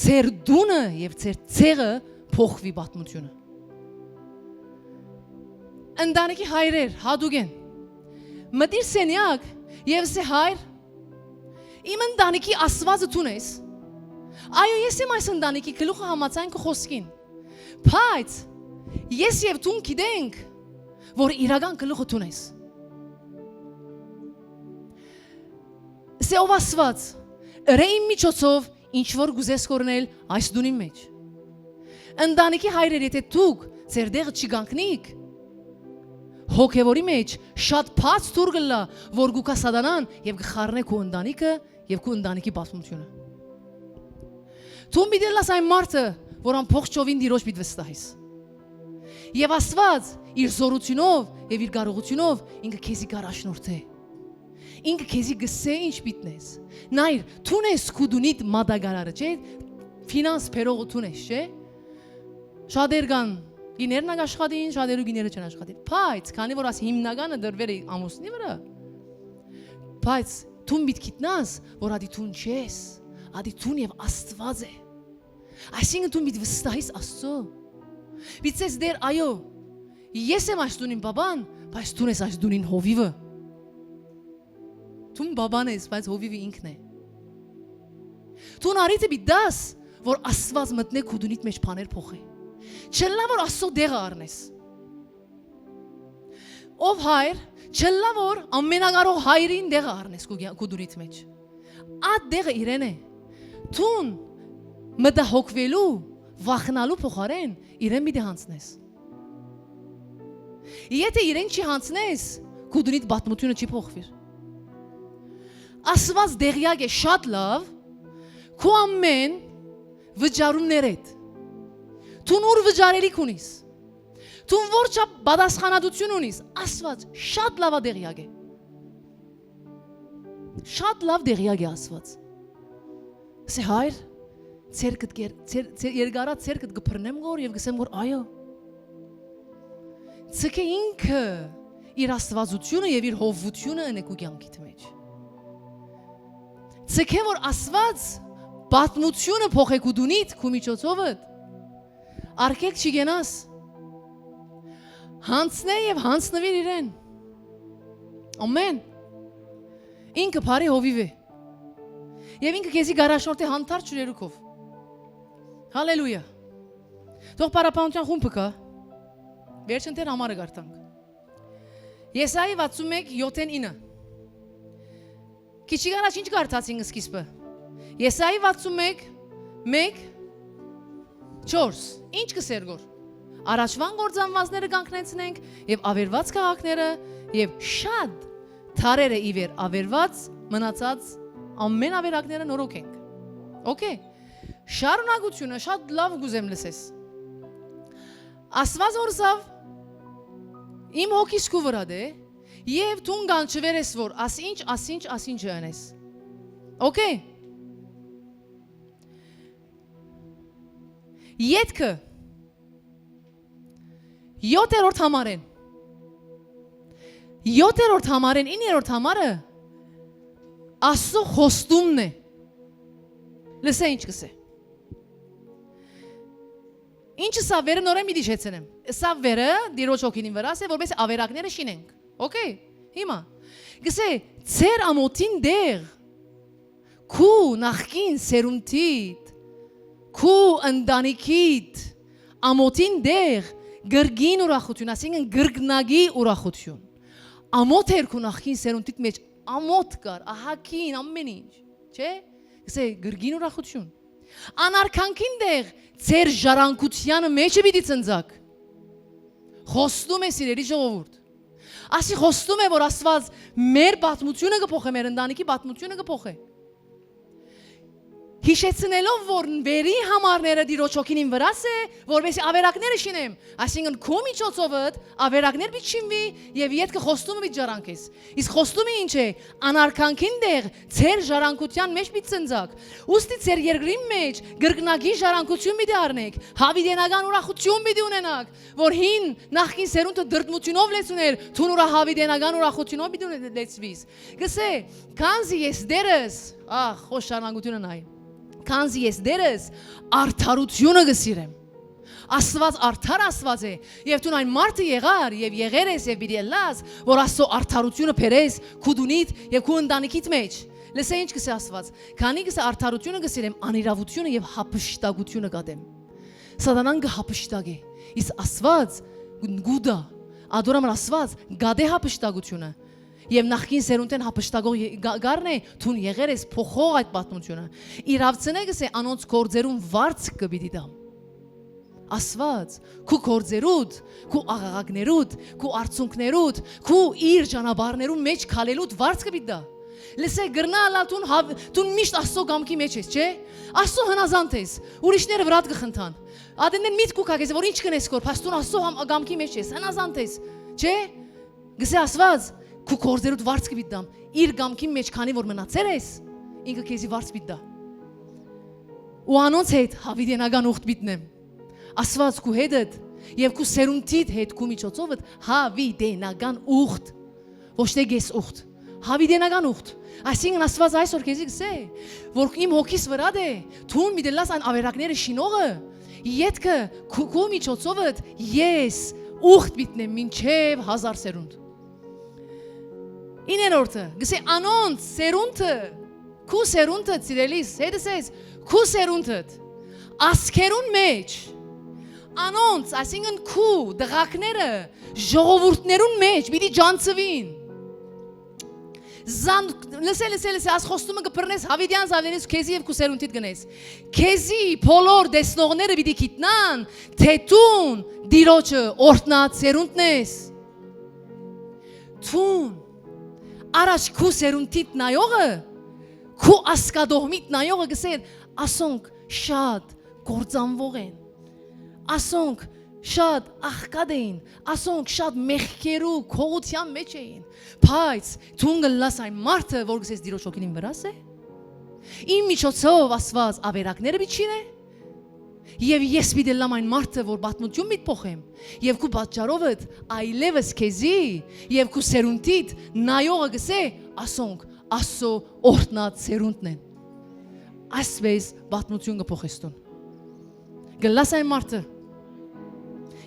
ձեր տունը եւ ձեր ցեղը փոխուի պատմութիւնը։ Ընտանիքի հայրեր, հատուկեն, մտիր սենեակ եւ սէ, Հայր, իմ ընտանիքի Աստուածը դուն ես։ Այո, ես եմ այս ընտանիքի գլուխը համաձայն քո խօսքին, բայց ես եւ դուն գիտենք, որ իրական գլուխը դուն ես։ Սէ, ով Աստուած, ըրէ իմ միջոցով ինչ որ կ'ուզես կորնել այս տունին մէջ։ Ընտանիքի հայրեր, եթէ դուք ձեր տեղը չի կանգնիք, հոգեվորի մէջ շատ բաց թուր կ'ըլլայ, որ կու գայ սատանան եւ կը խառնէ քու ընտանիքը եւ քու ընտանիքի պատմութիւնը։ Դուն պիտի ըլլաս այն մարդը, որ ամբողջովին Տիրոջ պիտի վստահես։ Եւ Աստուած իր զօրութիւնով եւ իր կարողութիւնով ինքը քեզի կ'առաջնորդէ։ Ինքը քեզի կ'ըսէ ինչ պիտի ընես։ Նայր, դուն ես քու տունիդ մատակարարը, չէ՞, ֆինանս բերողը դուն ես, չէ՞։ Շատեր կան, կիներն ալ աշխատին, շատերու կիները չեն աշխատի։ Բայց քանի որ աս հիմնականը դրուեր է ամուսնի վրայ, բայց դուն պիտի գիտնաս, որ ադի դուն չես, ադի դուն եւ Աստուած է։ Այսինքն դուն պիտի վստահիս Աստծո։ Պիտի ասես, Տէր, այո, ես եմ այս տունին բաբան, բայց դուն ես այս տունին հովիվը։ Դուն բաբան ես, բայց հովիվը ինքն է։ Դուն առիթը պիտի տաս, որ Աստուած մտնէ քու տունիդ մէջ բաներ փոխէ։ Չըլլայ որ Աստծո տեղը առնես։ Ով հայր, չըլլայ որ ամենակարող հայրին տեղը առնես քու կեան-, քու տունիդ մէջ։ Այդ տեղը իրեն է։ Դուն մտահոգուելու, վախնալու փոխարեն իրեն պիտի յանցնես։ Եթէ իրեն չի յանցնես, քու տունիդ պատմութիւնը չի փոխուիր։ Աստուած տեղյակ է շատ լաւ քու ամէն վճարումներէդ։ Դուն ո՞ւր վճարելիք ունիս, դուն ո՞ր չափ պատասխանատուություն ունիս, Աստուած շատ լաւ ա տեղյակ է։ Շատ լաւ տեղյակ է Աստուած։ Սէ, Հայր, ցերկդ կեր-, ցեր-, ցեր-, երկարա ցերկդ կը բռնեմ գոր եւ կ'ըսեմ գոր, այո։ Ցկէ ինքը իր աստուածութիւնը եւ իր հովվութիւնը ընէ քու կեանքիդ մէջ։ Ցկէ որ Աստուած պատմութիւնը փոխէ քու տունիդ, քու միջոցովդ, արգելք չի կենաս։ Յանցնէ եւ յանցնուիր իրեն։ Ամեն։ Ինքը բարի հովիվ է։ Եվ ինքը քեզի կ'առաջնորդի հանդարտ ջուրերու քով։ Հալելույա։ Թող Փառաբանության խումբը գայ։ Վերջին դեռ համարը կարդանք։ Եսայի վաթսուն մէկ, յոթ ինը։ Քիչ առաջ ինչ կարդացինք սկիզբը։ Եսայի վաթսուն մէկ, մէկ, չորս։ Ինչ կ'ըսէր գոր։ Առաջուան կործանուածները կ'անքնեցնենք եւ աւերուած քաղաքները, եւ շատ դարերը ի վեր աւերուած մնացած ամէն աւերակները նորոգենք։ Okay։ Շարունակությունը շատ լաւ կ'ուզեմ լսես։ Ասված որ սա իմ հոգիս քու վրադ է, եւ դուն կանչուեր ես որ ասինչ, ասինչ, ասինչը ընես։ Okay։ Ետքը յոթերորդ համարեն։ Յոթերորդ համարեն, իններորդ համարը Աստծո խոստումն է։ Լսե ինչ կսե։ Ինչը սա վերը նորեն պիտի շեցնեմ։ Սա վերը Տիրոջ հոգին վրաս է, որպեսզի ավերակները շինենք։ Okay։ Հիմա կսե, ձեր ամոթին դեղ, քու նախկին սերունդիդ, քու ընտանիքիդ, ամոթին դեղ կրկին ուրախություն, այսինքն կրկնակի ուրախություն։ Ամոթ էր քու նախկին սերունդիդ մեջ, ամոթ կար, ահագին, ամեն ինչ, չէ՞։ Կսե, կրկին ուրախություն։ Անարգանքին դեղ ձեր ժառանգությանը մեջը պիտի ծնծակ։ Խոստում է, սիրելի ժողովուրդ։ Ասի խոստում է, որ Աստված մեր պատմությունը կփոխե, մեր ընտանիքի պատմությունը կփոխե։ Յիշեցնելով, որ վերի համարները Տիրոջ հոգին վրաս է, որպեսզի ավերակները շինեմ, այսինքն քու միջոցովդ ավերակներ պիտի շինվի եւ ետքը խոստումը պիտի ժառանգես։ Իսկ խոստումը ինչ է։ Անարգանքին դեղ ձեր ժառանգության մեջ պիտի ծնծակ։ Ուստի ձեր երկրին մեջ կրկնակի ժառանգություն պիտի առնեք, հավիտենական ուրախություն պիտի ունենաք, որ հին նախկին սերունդը դրդմութիւնով լեցուներ, դուն ուրա հավիտենական ուրախութիւնով պիտի ունե-, լեցուիս։ Կսե, քանզի ես դերս, ախ, խոշ շարունակությունը նայ, քանզի ես դերս արդարությունը կսիրեմ։ Աստված արդար Աստված է, եւ դուն այն մարդը եղար եւ եղեր ես եւ պիտի ըլլաս, որ Աստծո արդարությունը բերես քու դունիդ եւ քու ընտանիքիդ մեջ։ Լսե ինչ կսե Աստված. «Քանի կսե արդարությունը կսիրեմ, անիրաւությունը եւ հափշտակությունը կատեմ»։ Սատանան կը հափշտակէ, իսկ Աստված կուտայ, ադոր համար Աստված կատէ հափշտակությունը։ Եւ նախկին սերունդէն հափշտակող ե-, գա-, գարն է, դուն եղեր ես փոխող այդ պատմությունը։ Իրաւցնե կսե անոնց գործերուն վարձքը պիտի տամ։ Աստված, քու գործերուդ, քու աղաղակներուդ, քու արցունքներուդ, քու իր ճանապարհներուն մեջ քալելուդ վարձքը պիտի տայ։ Լսե, կրնայ ըլլալ դուն հաւ-, դուն միշտ Աստծո կամքի մեջ ես, չէ՞։ Աստծո հնազանդ ես, ուրիշները վրադ կը խնդան։ Ատենտեն միտք կու գայ քեզի, որ ինչ կ'ընես քոր, բայց դուն Աստծո համ-, կամքի մեջ ես, հնազանդ ես, չէ՞։ Գսե Աստված, քու գործերուդ վարձքը պիտի տամ, իր կամքին մեջ քանի որ մնացեր ես, ինքը քեզի վարձ պիտի տայ։ Ու անոնց հետ հավիտենական ուխտ պիտի նեմ։ Աստված քու հետդ եւ քու սերունդիդ հետ քու միջոցովդ հավիտենական ուխտ, ոչ թե կես ուխտ, հավիտենական ուխտ։ Այսինքն Աստված այսօր քեզի գսե, որ իմ հոգիս վրադ է, դուն պիտի լաս այն ավերակները շինողը, ետքը քու, քու միջոցովդ ես ուխտ պիտի նեմ մինչեւ հազար սերունդ։ Իններորդը, գսե անոնց սերունդը, քու սերունդը, սիրելիս, հետս ես, քու սերունդդ, ազգերուն մեջ, անոնց, այսինքն քու դղակները, ժողովուրդներուն մեջ պիտի ջանցուին։ Զան-, լսե, լսե, լսե, աս խոստումը կբռնես, հավիտյան զավերես քեզի եւ քու սերունդիդ գնես։ Քեզի բոլոր տեսնողները պիտի գիտնան, թե դուն Տիրոջը օրհնած սերունդն ես։ Դուն առաջ քու սերունդիդ նայողը, քու ասկատոհմիդ նայողը գսեր, ասոնք շատ կործանվող են, ասոնք շատ աղքատ էին, ասոնք շատ մեղքերու քողության մեջ էին, բայց դուն կլաս այն մարդը, որ գսես Տիրոջ հոգին իմ վրաս է, իմ միջոցով Աստված ավերակները պիտի չինե, եւ ես պիտի լամ այն մարդը, որ պատմություն պիտի փոխեմ, եւ քու պատճառովդ այլեւս քեզի եւ քու սերունդիդ նայողը գսե, ասոնք Աստծո օրհնած սերունդն են։ Այսպես պատմություն կփոխես դուն։ Կլաս այն մարդը։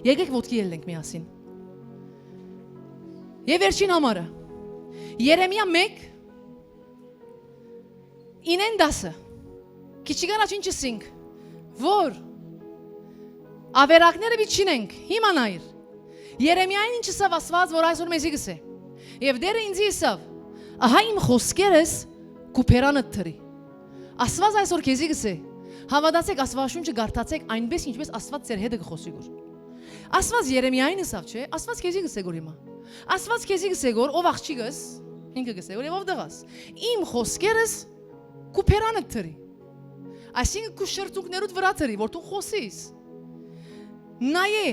Եկեք ոտքի ելնենք միասին։ Եւ վերջին համարը։ Երեմիա մեկ, ինեն տասը։ Քիչ առաջ ինչ ըսինք, որ ավերակները պիտի չինենք, հիմա նայիր։ Երեմիային ինչ ըսաւ Աստված, որ այսօր մեզի գսե։ Եւ Տերը ինձի ըսաւ. «Ահա իմ խոսքերս քու բերանդ դրի»։ Աստված այսօր քեզի գսե. Հաւատացեք, Աստվածաշունչը կարդացեք այնպես, ինչպես Աստված ձեր հետը կխօսի գոր։ Աստված Երեմիային ըսաւ, չէ՞, Աստված քեզի գսե գոր հիմա։ Աստված քեզի գսե գոր, ով աղջիկս, ինքը գսե գոր, եւ ով տղաս։ Իմ խոսքերս քու բերանդ դրի։ Այսինքն քու շրթունքներուդ վրայ դրի, որ դու խօսիս։ Նայէ,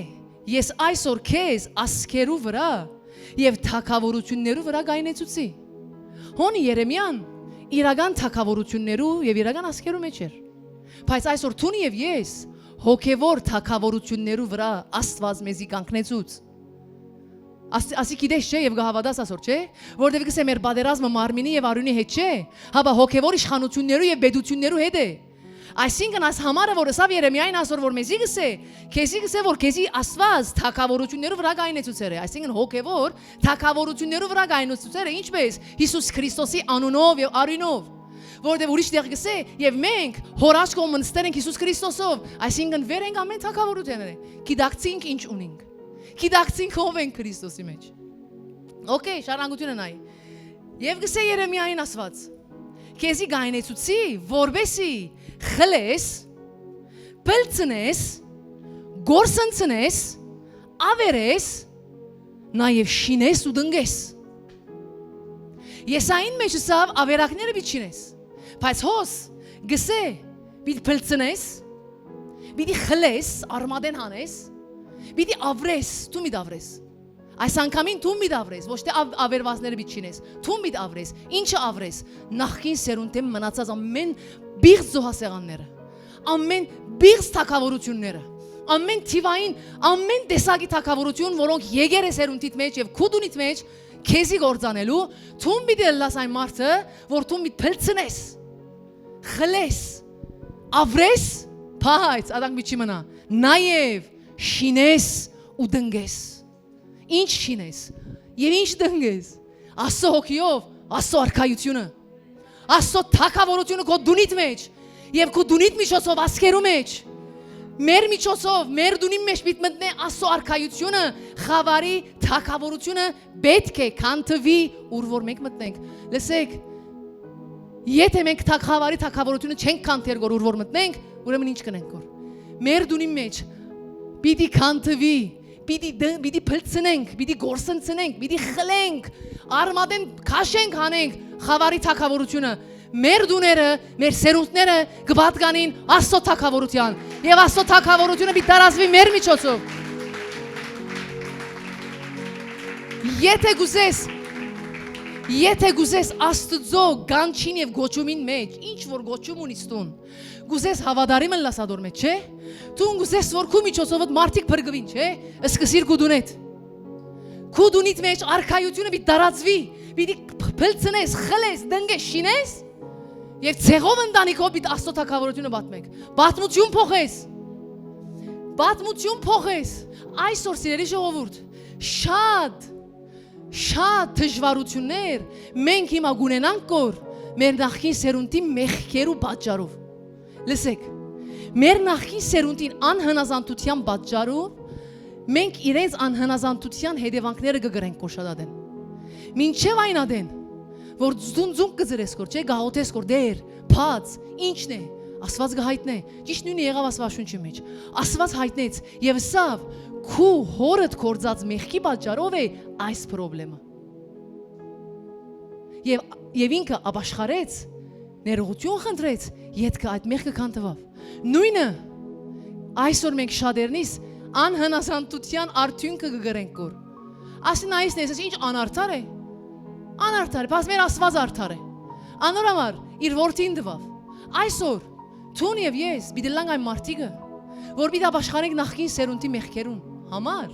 Ես այսօր քեզ ազգերու վրայ եւ թագաւորութիւններու վրայ կայնեցուցի։ Հոն Երեմիան իրական թագաւորութիւններու եւ իրական ազգերու մէջ էր։ Բայց այսօր դուն եւ ես հոգեվոր թագաւորութիւններու վրայ Աստուած մեզի կանգնեցուց։ Աս-, ասի գիտես չէ եւ կը հաւատաս այսօր, չէ՞, որտեւ կսե մեր պատերազմը մարմինի եւ արիւնի հետ չէ, հապա հոգեվոր իշխանութիւններու եւ պետութիւններու հետ է։ Այսինքն այս համարը որ ըսաւ Երեմիային այսօր որ մեզի կսե, քեզի կսե որ քեզի Աստուած թագաւորութիւններու վրայ կայնեցուցեր է, այսինքն հոգեվոր թագաւորութիւններու վրայ կայնեցուցեր է, ինչպես Յիսուս Քրիստոսի անունով եւ արիւնով, որտեւ ուրիշ տեղ կսե, եւ մենք հոր աջ կողմը նստեր ենք Յիսուս Քրիստոսով, այսինքն վեր ենք ամէն թագաւորութիւնները, գիտակցինք ինչ ունինք, գիտակցինք ով ենք Քրիստոսի մեջ։ Okay, շարունակութիւնը նայ։ Եւ կսե Երեմիային ասված. քեզի կայնեցուցի, որպեսի խլես, փլցնես, գործընծնես, ավերես, նաեւ շինես ու տնկես։ Եսային մեջ ըսաւ ավերակները պիտի շինես, բայց հոս կսե պիտի փլցնես, պիտի խլես, արմատեն հանես, պիտի ավրես, դու պիտի ավրես։ Այս անգամին դու պիտի ավրես, ոչ թե ավ-, ավերվածները պիտի շինես, դու պիտի ավրես, ինչը ավրես, նախկին սերունդէն մնացած ամէն պիղծ զոհասեղանները, ամէն պիղծ թագաւորութիւնները, ամէն թիվային, ամէն տեսակի թագաւորութիւն, որոնք եկեր է սերունդիդ մեջ եւ քու տունիդ մեջ, քեզի գործանելու, դու պիտի ըլլաս այն մարդը, որ դու պիտի փլցնես, խլես, ավրես, բայց ադանք պիտի մնա, նաեւ շինես ու տնկես։ Ինչ շինես եւ ինչ տնկես։ Աստծո հոգիով, Աստծո արքայությունը, Աստծո թագաւորությունը քո դունիդ մեջ եւ քո դունիդ միջոցով ազգերու մեջ, մեր միջոցով, մեր դունին մեջ պիտի մտնէ Աստծո արքայությունը, խաւարի թագաւորությունը պէտք է քանդուի, ուր որ մենք մտնենք։ Լսեք, եթե մենք թագ-, խաւարի թագաւորությունը չենք քանդեր գոր, ուր որ մտնենք, ուրեմն ինչ կնենք գոր։ Մեր դունին մեջ պիտի քանդուի, պիտի դ-, պիտի փլցնենք, պիտի գործընծնենք, պիտի խլենք, արմատեն քաշենք, հանենք խաւարի թագաւորությունը։ Մեր տուները, մեր սերունդները կը պատկանին Աստծո թագաւորութեան, եւ Աստծո թագաւորութիւնը պիտի տարածուի մեր միջոցով։ Եթե կուզես, եթե կուզես Աստծո կանչին եւ կոչումին մեջ, ինչ որ կոչում ունիս դուն, կուզես հաւատարիմ ըլլաս ադոր մեջ, չէ՞։ Դուն կուզես որ քու միջոցովդ մարդիկ փրկուին, չէ՞։ Սկսիր քու դունեդ։ Քու դունիդ մեջ արքայությունը պիտի տարածուի, պիտի փ-, փլցնես, խլես, տնկես, շինես, եւ ցեղով ընտանիքով պիտի Աստծո թագաւորությունը պատմեք։ Պատմություն փոխես։ Պատմություն փոխես։ Այսօր, սիրելի ժողովուրդ, շատ, շատ դժվարություններ մենք հիմա կունենանք գոր մեր նախկին սերունդի մեղքերու պատճառով։ Լսեք, մեր նախկին սերունդին անհնազանդութեան պատճառով մենք իրենց անհնազանդութեան հետեւանքները կը կրենք գոր շատ ատեն։ Մինչեւ այն ատեն, որ ձունձուն կը ծրես գոր, չէ, գաղութես գոր, դեր, բաց, ինչն է, Աստուած կը յայտնէ, ճիշդ նոյնը եղաւ Աստուած շունչի մեջ, Աստուած յայտնեց եւ ըսաւ, քու հորդ գործած մեղքի պատճառով է այս պրոբլեմը։ Եւ, եւ ինքը ապաշխարեց, ներողություն խնդրեց, ետքը այդ մեղքը քանդուաւ։ Նոյնը այսօր մենք շատերնիս անհնազանդութեան արդիւնքը կը կրենք գոր։ Ասին այս ներսես ինչ անարդար է։ Անարդար է, բայց մեր Աստուած արդար է։ Անոր համար իր որդին տուաւ։ Այսօր դուն եւ ես պիտի լանք այն մարդիկը, որ պիտի ապաշխարենք նախկին սերունդի մեղքերուն համար։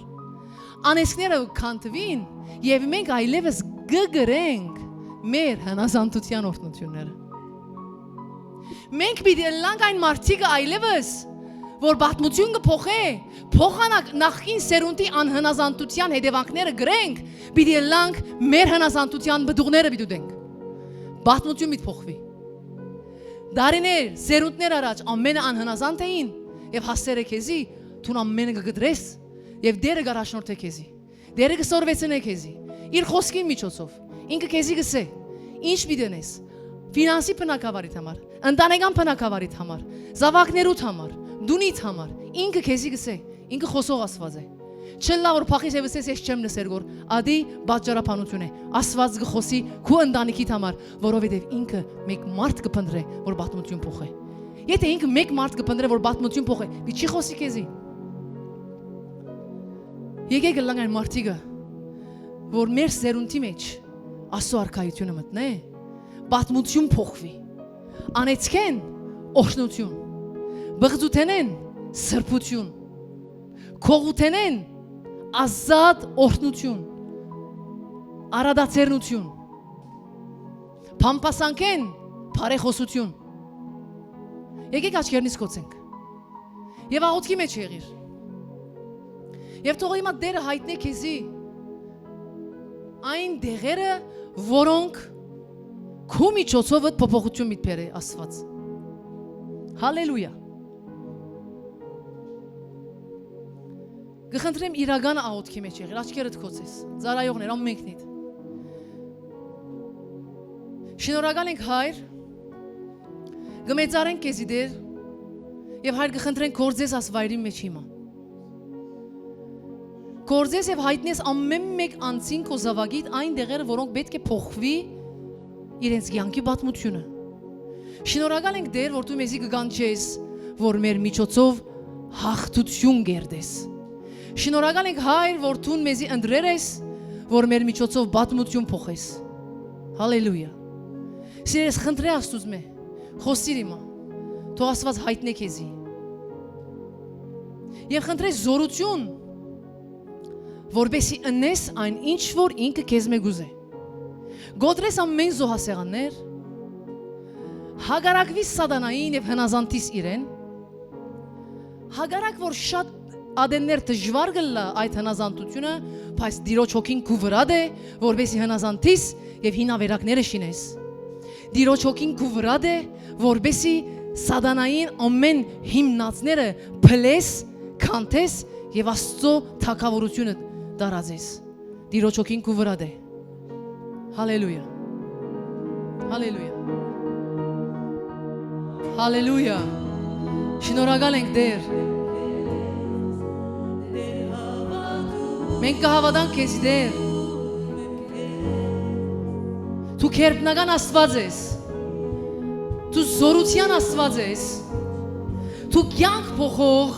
Անեծքները քանդուին եւ մենք այլեւս կը կրենք մեր հնազանդութեան օրհնությունները։ Մենք պիտի ըլլանք այն մարդիկը այլեւս, որ պատմություն կը փոխէ, փոխանակ նախկին սերունդի անհնազանդութեան հետեւանքները կրենք, պիտի ըլլանք մեր հնազանդութեան պտուղները պիտի ուտենք։ Պատմություն պիտի փոխուի։ Դարիներ, սերունդներ առաջ ամենը անհնազանդ էին եւ հասեր է քեզի, դուն ամենը կը կտրես եւ Տերը կ'առաջնորդէ քեզի։ Տերը կը սորվեցնէ քեզի իր խօսքին միջոցով։ Ինքը քեզի կ'ըսէ. ինչ պիտի ընես, ֆինանսի բնակավարիդ համար, ընտանեկան բնակավարիդ համար, զաւակներուդ համար, դունիդ համար, ինքը քեզի կ'ըսէ, ինքը խօսող Աստուած է։ Չըլլայ որ փախիս եւ ըսես, ես չեմ լսեր գոր, ադի պատճառաբանություն է։ Աստուած կը խօսի քու ընտանիքիդ համար, որովհետեւ ինքը մէկ մարդ կը փնտռէ, որ պատմություն փոխէ։ Եթե ինքը մէկ մարդ կը փնտռէ, որ պատմություն փոխէ, մի չի խօսի քեզի։ Եկեք ըլլանք այն մարդիկը, որ մեր սերունդի մեջ Աստծո արքայութիւնը մտնէ, պատմութիւն փոխուի։ Անէծքէն օրհնութիւն, բղծութենէն սրբութիւն, գողութենէն ազատ օրհնութիւն, առատաձեռնութիւն, բամբասանքէն բարեխօսութիւն։ Եկեք աչքերնից կոցենք եւ աղօթքի մեջ եղիր։ Եւ թող հիմա Տէրը յայտնէ քեզի այն դեղերը, որոնք քու միջոցովդ փոփոխութիւն պիտի բերէ Աստուած։ Հալելույա։ Կը խնդրեմ իրական աղօթքի մեջ եղիր, աչքերդ կոցես, ծառայողներ, ամենքնիդ։ Շնորհակալ ենք, Հայր, կը մեծարենք քեզի, Տէր, եւ, Հայր, կը խնդրենք, գործես աս վայրին մեջ հիմա։ Գործես եւ յայտնես ամեն մէկ անձին քո զաւակիդ այն դեղերը, որոնք պէտք է փոխուի իրենց կեանքի պատմութիւնը։ Շնորհակալ ենք, Տէր, որ դու մեզի կը կանչես, որ մեր միջոցով յաղթութիւն կերտես։ Շնորհակալ ենք, Հայր, որ դուն մեզի ընտրեր ես, որ մեր միջոցով պատմութիւն փոխես։ Հալելույա։ Սիրելիս, խնդրէ Աստուծմէ, խօսիր հիմա, թող Աստուած յայտնէ քեզի։ Եւ խնդրէ զօրութիւն, որպեսզի ընես այն, ինչ որ ինքը քեզմէ կ'ուզէ։ Կոտրես ամեն զոհասեղաններ, հակառակվիս սատանային եւ հնազանդիս իրեն, հակառակ որ շատ ատեններ դժուար կ'ըլլայ այդ հնազանդութիւնը, բայց Տիրոջ հոգին քու վրադ է, որպեսզի հնազանդիս եւ հինավերակները շինես։ Տիրոջ հոգին քու վրադ է, որպեսզի սատանային ամեն հիմնածները փլես, քանթես եւ Աստծո թագաւորութիւնը տարածես։ Տիրոջ հոգին քու վրադ է։ Հալելույա։ Հալելույա։ Հալելույա։ Շնորհակալ ենք, Տէր։ Մենք կը հաւատանք քեզի, Տէր։ Դու քերբնական Աստուած ես։ Դու զօրութեան Աստուած ես։ Դու կեանք փոխող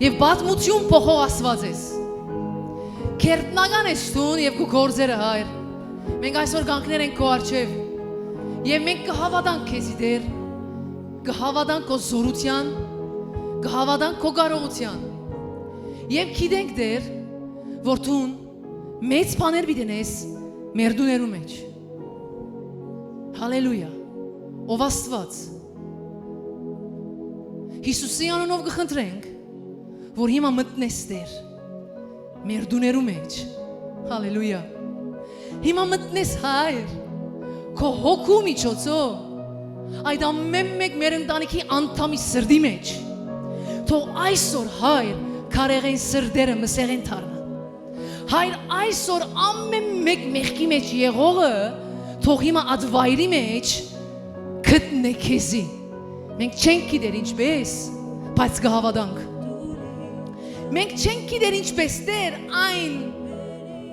եւ պատմութիւն փոխող Աստուած ես։ Քերբնական ես դուն եւ քու գործերը, Հայր։ Մենք այսօր կանգներ ենք քո առջեւ եւ մենք կը հաւատանք քեզի, Տէր, կը հաւատանք քո զօրութեան, կը հաւատանք քո կարողութեան եւ գիտենք, Տէր, որ դուն մեծ բաներ պիտի ընես մեր տուներու մեջ։ Հալելույա, ով Աստուած, Յիսուսի անունով կը խնդրենք, որ հիմա մտնես, Տէր, մեր տուներու մեջ։ Հալելույա։ Հիմա մտնես, Հայր, քո հոգու միջոցով այդ ամեն մէկ մեր ընտանիքի անդամի սրտի մեջ։ Թող այսօր, Հայր, քարեղեն սրտերը մսեղեն դառնան։ Հայր, այսօր ամեն մէկ մեղքի մեջ եղողը թող հիմա այդ վայրի մեջ գտնէ քեզի։ Մենք չենք գիտեր ինչպես, բայց կը հաւատանք։ Մենք չենք գիտեր ինչպես, Տէր, այն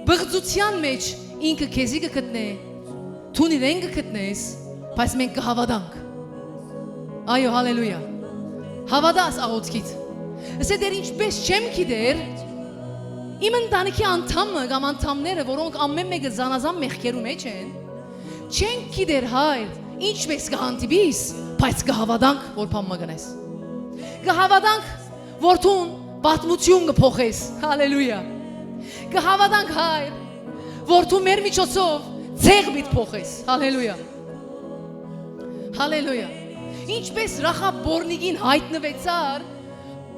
բղծութեան մեջ ինքը քեզի կը գտնէ, դուն իրեն կը գտնես, բայց մենք կը հաւատանք։ Այո, հալելույա։ Հաւատա աս աղօթքիդ։ Ըսէ, Տէր, ինչպես չեմ գիտեր, իմ ընտանիքի անդամը կամ անդամները, որոնք ամեն մեկը զանազան մեղքերու մեջ են, չենք գիտեր, Հայր, ինչպես կը հանդիպիս, բայց կը հաւատանք, որ բան մը կ'ընես։ Կը հաւատանք, որ դուն պատմութիւն կը փոխես։ Հալելույա։ Կը հաւատանք, Հայր, որ դու մեր միջոցով ցեղ պիտի փոխես։ Հալելույա։ Հալելույա։ Ինչպես Ռախաբ Բորնիկին յայտնուեցար,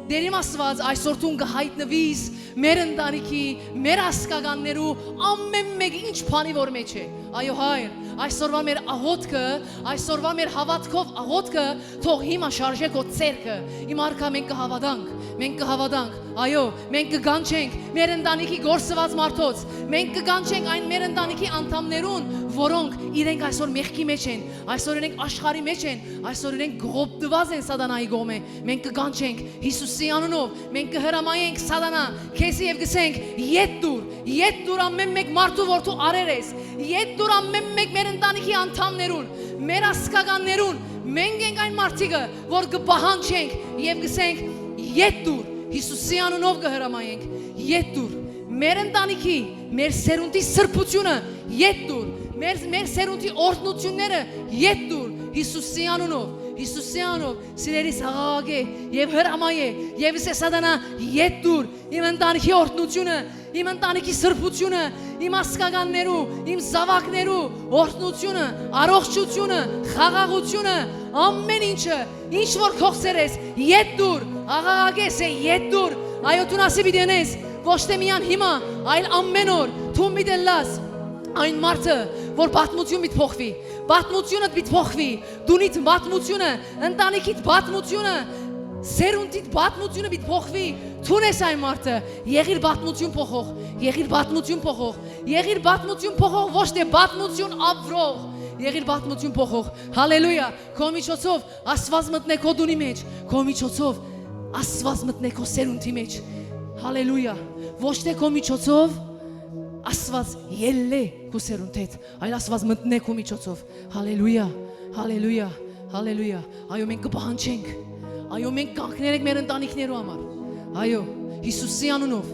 Տէր իմ Աստուած, այսօր դուն կը յայտնուիս մեր ընտանիքի, մեր ազգականներու, ամեն մէկի ինչ բանի որ մեջ է։ Այո, Հայր, այսօրվա մեր աղոթքը, այսօրվա մեր հաւատքով աղոթքը թող հիմա շարժէ քո ձեռքը։ Իմ արքայ, մենք կը հաւատանք, մենք կը հաւատանք, այո, մենք կը կանչենք մեր ընտանիքի կորսուած մարդոց, մենք կը կանչենք այն մեր ընտանիքի անդամներուն, որոնք իրենք այսօր մեղքի մեջ են, այսօր իրենք աշխարհի մեջ են, այսօր իրենք կողոպտուած են սատանայի կողմէ, մենք կը կանչենք Յիսուսի անունով, մենք կը հրամայենք սատանա քեզի եւ կ'ըսենք. «Ետ դուր, ետ դուր ամեն մէկ մարդու որ դու արեր ես, ետ դուր ամեն մէկ մեր ընտանիքի անդամներուն, մեր ազգականներուն, մենք ենք այն մարդիկը, որ կը պահանջենք եւ կ'ըսենք. "Ետ դուր"», Յիսուսի անունով կը հրամայենք, «Ետ դուր, մեր ընտանիքի, մեր սերունդի սրբութիւնը ետ տուր, մեր, մեր սերունդի օրհնութիւնները ետ տուր, Յիսուսի անունով, Յիսուսի անունով, սիրելիս, աղաղակէ եւ հրամայէ, եւ ըսէ Սատանայ, ետ տուր, իմ ընտանիքի օրհնութիւնը, իմ ընտանիքի սրբութիւնը, իմ ազգականներու, իմ զաւակներու օրհնութիւնը, առողջութիւնը, խաղաղութիւնը, ամէն ինչը, ինչ որ կ'երթաս, ետ տուր, աղաղակէ, ըսէ, ետ տուր, այո, դուն ասի պիտի ընես, ոչ թէ միայն հիմա, այլ ամէն օր, դուն պիտի ըլլաս այն մարդը, որ պատմութիւն պիտի փոխուի, պատմութիւնդ պիտի փոխուի, դունիդ պատմութիւնը, ընտանիքիդ պատմութիւնը, սերունդիդ պատմութիւնը պիտի փոխուի, դուն ես այն մարդը, եղիր պատմութիւն փոխող, եղիր պատմութիւն փոխող, եղիր պատմութիւն փոխող, ոչ թէ պատմութիւն ապրող, եղիր պատմութիւն փոխող, հալելույա, քո միջոցով Աստուած մտնէ քո տունի մէջ, քո միջոցով Աստուած մտնէ քո սերունդի մէջ, հալելույա, ոչ թէ քո միջոցով Աստուած ելլէ քու սերունդէդ, այլ Աստուած մտնէ քու միջոցով։ Հալելույա, հալելույա, հալելույա։ Այո, մենք կը պահանջենք։ Այո, մենք կանգնել ենք մեր ընտանիքներու համար։ Այո, Յիսուսի անունով։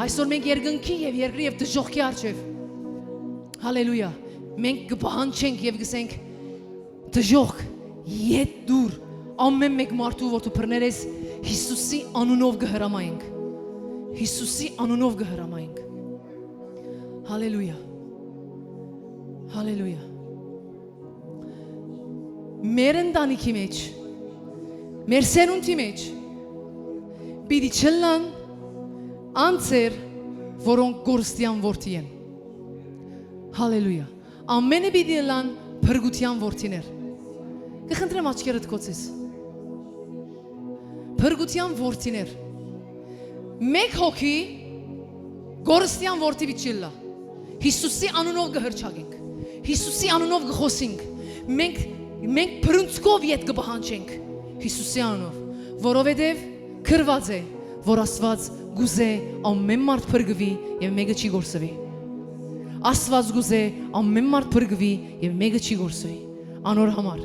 Այսօր մենք երկնքի եւ երկրի եւ դժոխքի առջեւ։ Հալելույա։ Մենք կը պահանջենք եւ կ'ըսենք. «Դժոխք, ետ դուր, ամէն մէկ մարդու որ դու բռներ ես, Յիսուսի անունով կը հրամայենք։ Յիսուսի անունով կը հրամայենք»։ Հալելույա։ Հալելույա։ Մեր ընտանիքի մէջ, մեր սերունդի մէջ պիտի չըլլան անձեր, որոնք կորստեան որդի են։ Հալելույա։ Ամէնքը պիտի ըլլան փրկութեան որդիներ։ Կը խնդրեմ աչքերդ կոցես։ Փրկութեան որդիներ։ Մէկ հոգի կորստեան որդի պիտի չըլլայ։ Յիսուսի անունով կը հռչակենք։ Յիսուսի անունով կը խօսենք։ Մենք, մենք բռունցքով ետ կը պահանջենք Յիսուսի անունով, որովհետեւ գրուած է, որ Աստուած կ'ուզէ ամէն մարդ փրկուի եւ մէկը չի կորսուի։ Աստուած կ'ուզէ ամէն մարդ փրկուի եւ մէկը չի կորսուի։ Անոր համար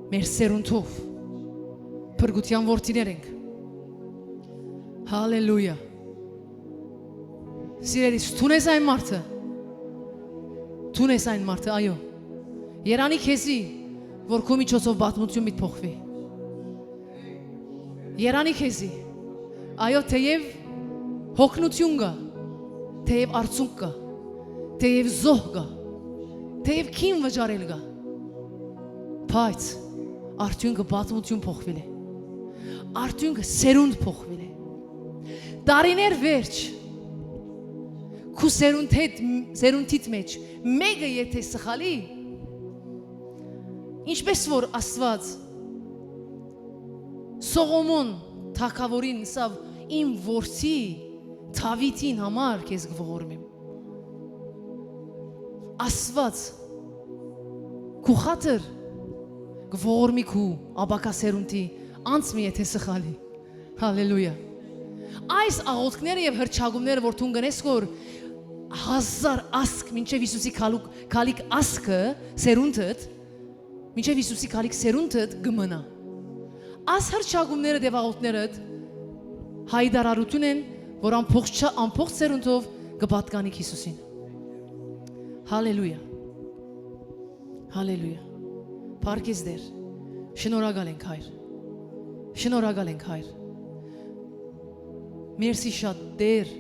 մեր սերունդով փրկութեան որդիներ ենք։ Հալելույա։ Սիրելիս, դուն ես այն մարդը։ Դուն ես այն մարդը, այո։ Երանի քեզի, որ քու միջոցով պատմութիւն պիտի փոխուի։ Երանի քեզի։ Այո, թէեւ հոգնութիւն կայ, թէեւ արցունք կայ, թէեւ զոհ կայ, թէեւ քին վճարել կայ, բայց արդիւնքը պատմութիւն փոխուիլ է։ Արդիւնքը սերունդ փոխուիլ է։ Տարիներ վերջ քու սերունդ հետ, սերունդիդ մէջ մէկը եթէ սխալի, ինչպես որ Աստուած Սողոմոն թագաւորին ըսաւ. «Իմ որդի Դաւիթին համար քեզ կը ողորմեմ»։ Աստուած քու խաթր կը ողորմի քու ապագայ սերունդի անձ մը եթէ սխալի։ Հալելույա։ Այս աղօթքները եւ հռչակումները, որ դուն կ'ընես, որ հազար ազգ մինչեւ Յիսուսի քալուկ-, քալիք ազգը, սերունդդ, մինչեւ Յիսուսի քալիք սերունդդ կը մնայ։ Այս հռչակումներդ եւ աղօթքներդ հայտարարութիւն են, որ ամբողջ, ամբողջ սերունդով կը պատկանիք Յիսուսին։ Հալելույա։ Հալելույա։ Փառք ես, Տէր։ Շնորհակալ ենք, Հայր։ Շնորհակալ ենք, Հայր։ Մերսի շատ, Տէր։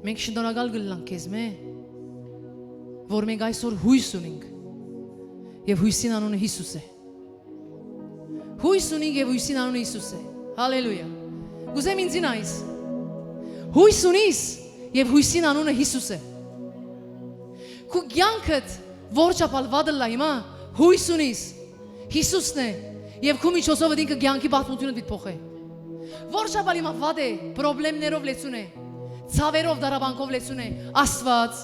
Մենք շնորհակալ կ'ըլլանք քեզմէ, որ մենք այսօր յոյս ունենք, եւ յոյսին անունը Յիսուս է։ Յոյս ունենք եւ յոյսին անունը Յիսուս է։ Հալելույա։ Կ'ուզեմ ինձին այս։ Յոյս ունիս, եւ յոյսին անունը Յիսուս է։ Քու կեանքդ որչափալ վատ ըլլայ հիմա, յոյս ունիս, Յիսուսն է, եւ քու միջոցով ինքը կեանքի պատմութիւնը պիտի փոխէ։ Որչափալ հիմա վատ է, պրոբլեմներով լեցուն է, ցաւերով, դարաբանքով լեցուն է, Աստուած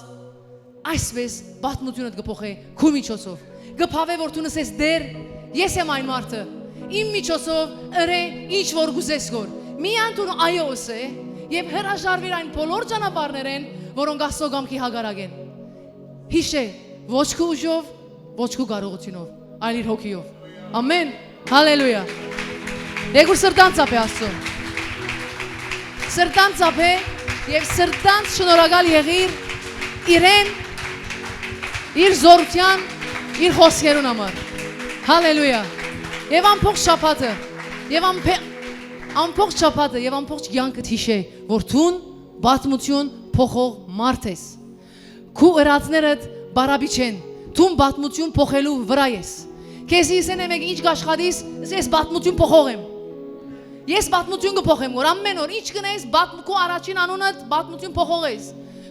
այսպես պատմութիւնդ կը փոխէ քու միջոցով։ Կը բաւէ, որ դուն ըսես. «Տէր, ես եմ այն մարդը, իմ միջոցով ըրէ ինչ որ կ'ուզես, որ միայն դուն այո ըսէ եւ հրաժարուիր այն բոլոր ճանապարհներէն, որոնք Աստուծոյ կամքի հակառակ են»։ Յիշէ, ոչ քու ուժով, ոչ քու կարողութիւնով, այլ իր հոգիով։ Ամեն։ Հալելույա։ Եկուր սրտան ծափե Աստծուն։ Սրտան ծափե Եւ սրտանց շնորհակալ եղիր իրեն, իր զորութեան, իր խօսքերուն համար։ Հալելույա։ Եւ ամբողջ շաբաթը, եւ ամբե-, ամբողջ շաբաթը, եւ ամբողջ կեանքդ յիշէ, որ դուն պատմություն փոխող մարդ ես։ Քու ըրածներդ պարապի չեն, դուն պատմություն փոխելու վրայ ես։ Քեզի ըսեն է մեկը ինչ կաշխատիս, ես պատմություն փոխող եմ։ Ես պատմություն կը փոխեմ, որ ամեն օր ինչ կնես, պատմ-, քու առաջին անունդ պատմություն փոխող ես։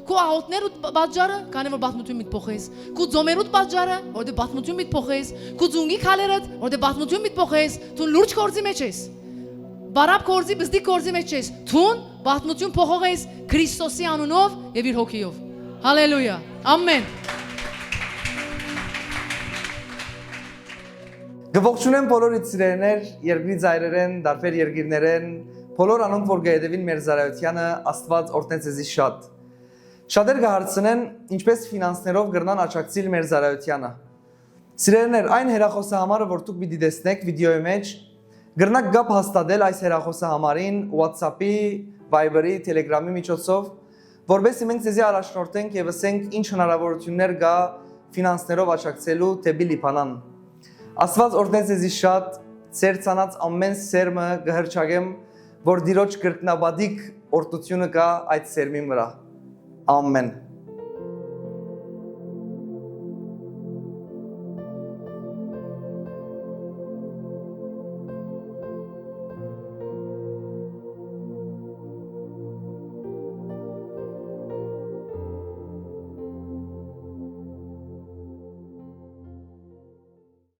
Քու աղօթներուդ ਪ-, պատճառը, քանի որ պատմություն միտ փոխես։ Քու ծոմերուդ պատճառը, որտեղ պատմություն միտ փոխես։ Քու ծունկի քալերդ, որտեղ պատմություն միտ փոխես։ Դուն լուրջ գործի մեջ ես։ Պարապ գործի, բզդիկ գործի մեջ ես։ Դուն պատմություն փոխող ես Քրիստոսի անունով եւ իր հոգիով։ Հալելույա։ Ամեն։ Կը ողջունեմ բոլոր իմ սիրելիներ, երկրի ծայրերէն, տարբեր երկիրներէն, բոլոր անոնք, որ կը հետեւին մեր ծառայությանը, Աստուած օրհնե ձեզի շատ։ Շատեր կը հարցնեն, ինչպէս ֆինանսներով կրնան աջակցիլ մեր ծառայությանը։ Սիրելիներ, այն հեռախոսահամարը, որ դուք պիտի տեսնէք վիդեոյի մեջ, կրնաք կապ հաստատել այս հեռախոսահամարին WhatsApp-ի, Viber-ի, Telegram-ի միջոցով, որպեսզի մենք ձեզի առաջնորդենք եւ ըսենք ինչ հնարավորություններ կայ ֆինանսներով աջակցելու դէպի Լիբանան։ Աստուած օրհնե ձեզի շատ, ձեր ցանած ամեն սերմը կը հռչակեմ, որ Տիրոջ կրկնապատիկ օրհնութիւնը կայ այդ սերմին վրայ։ Ամեն։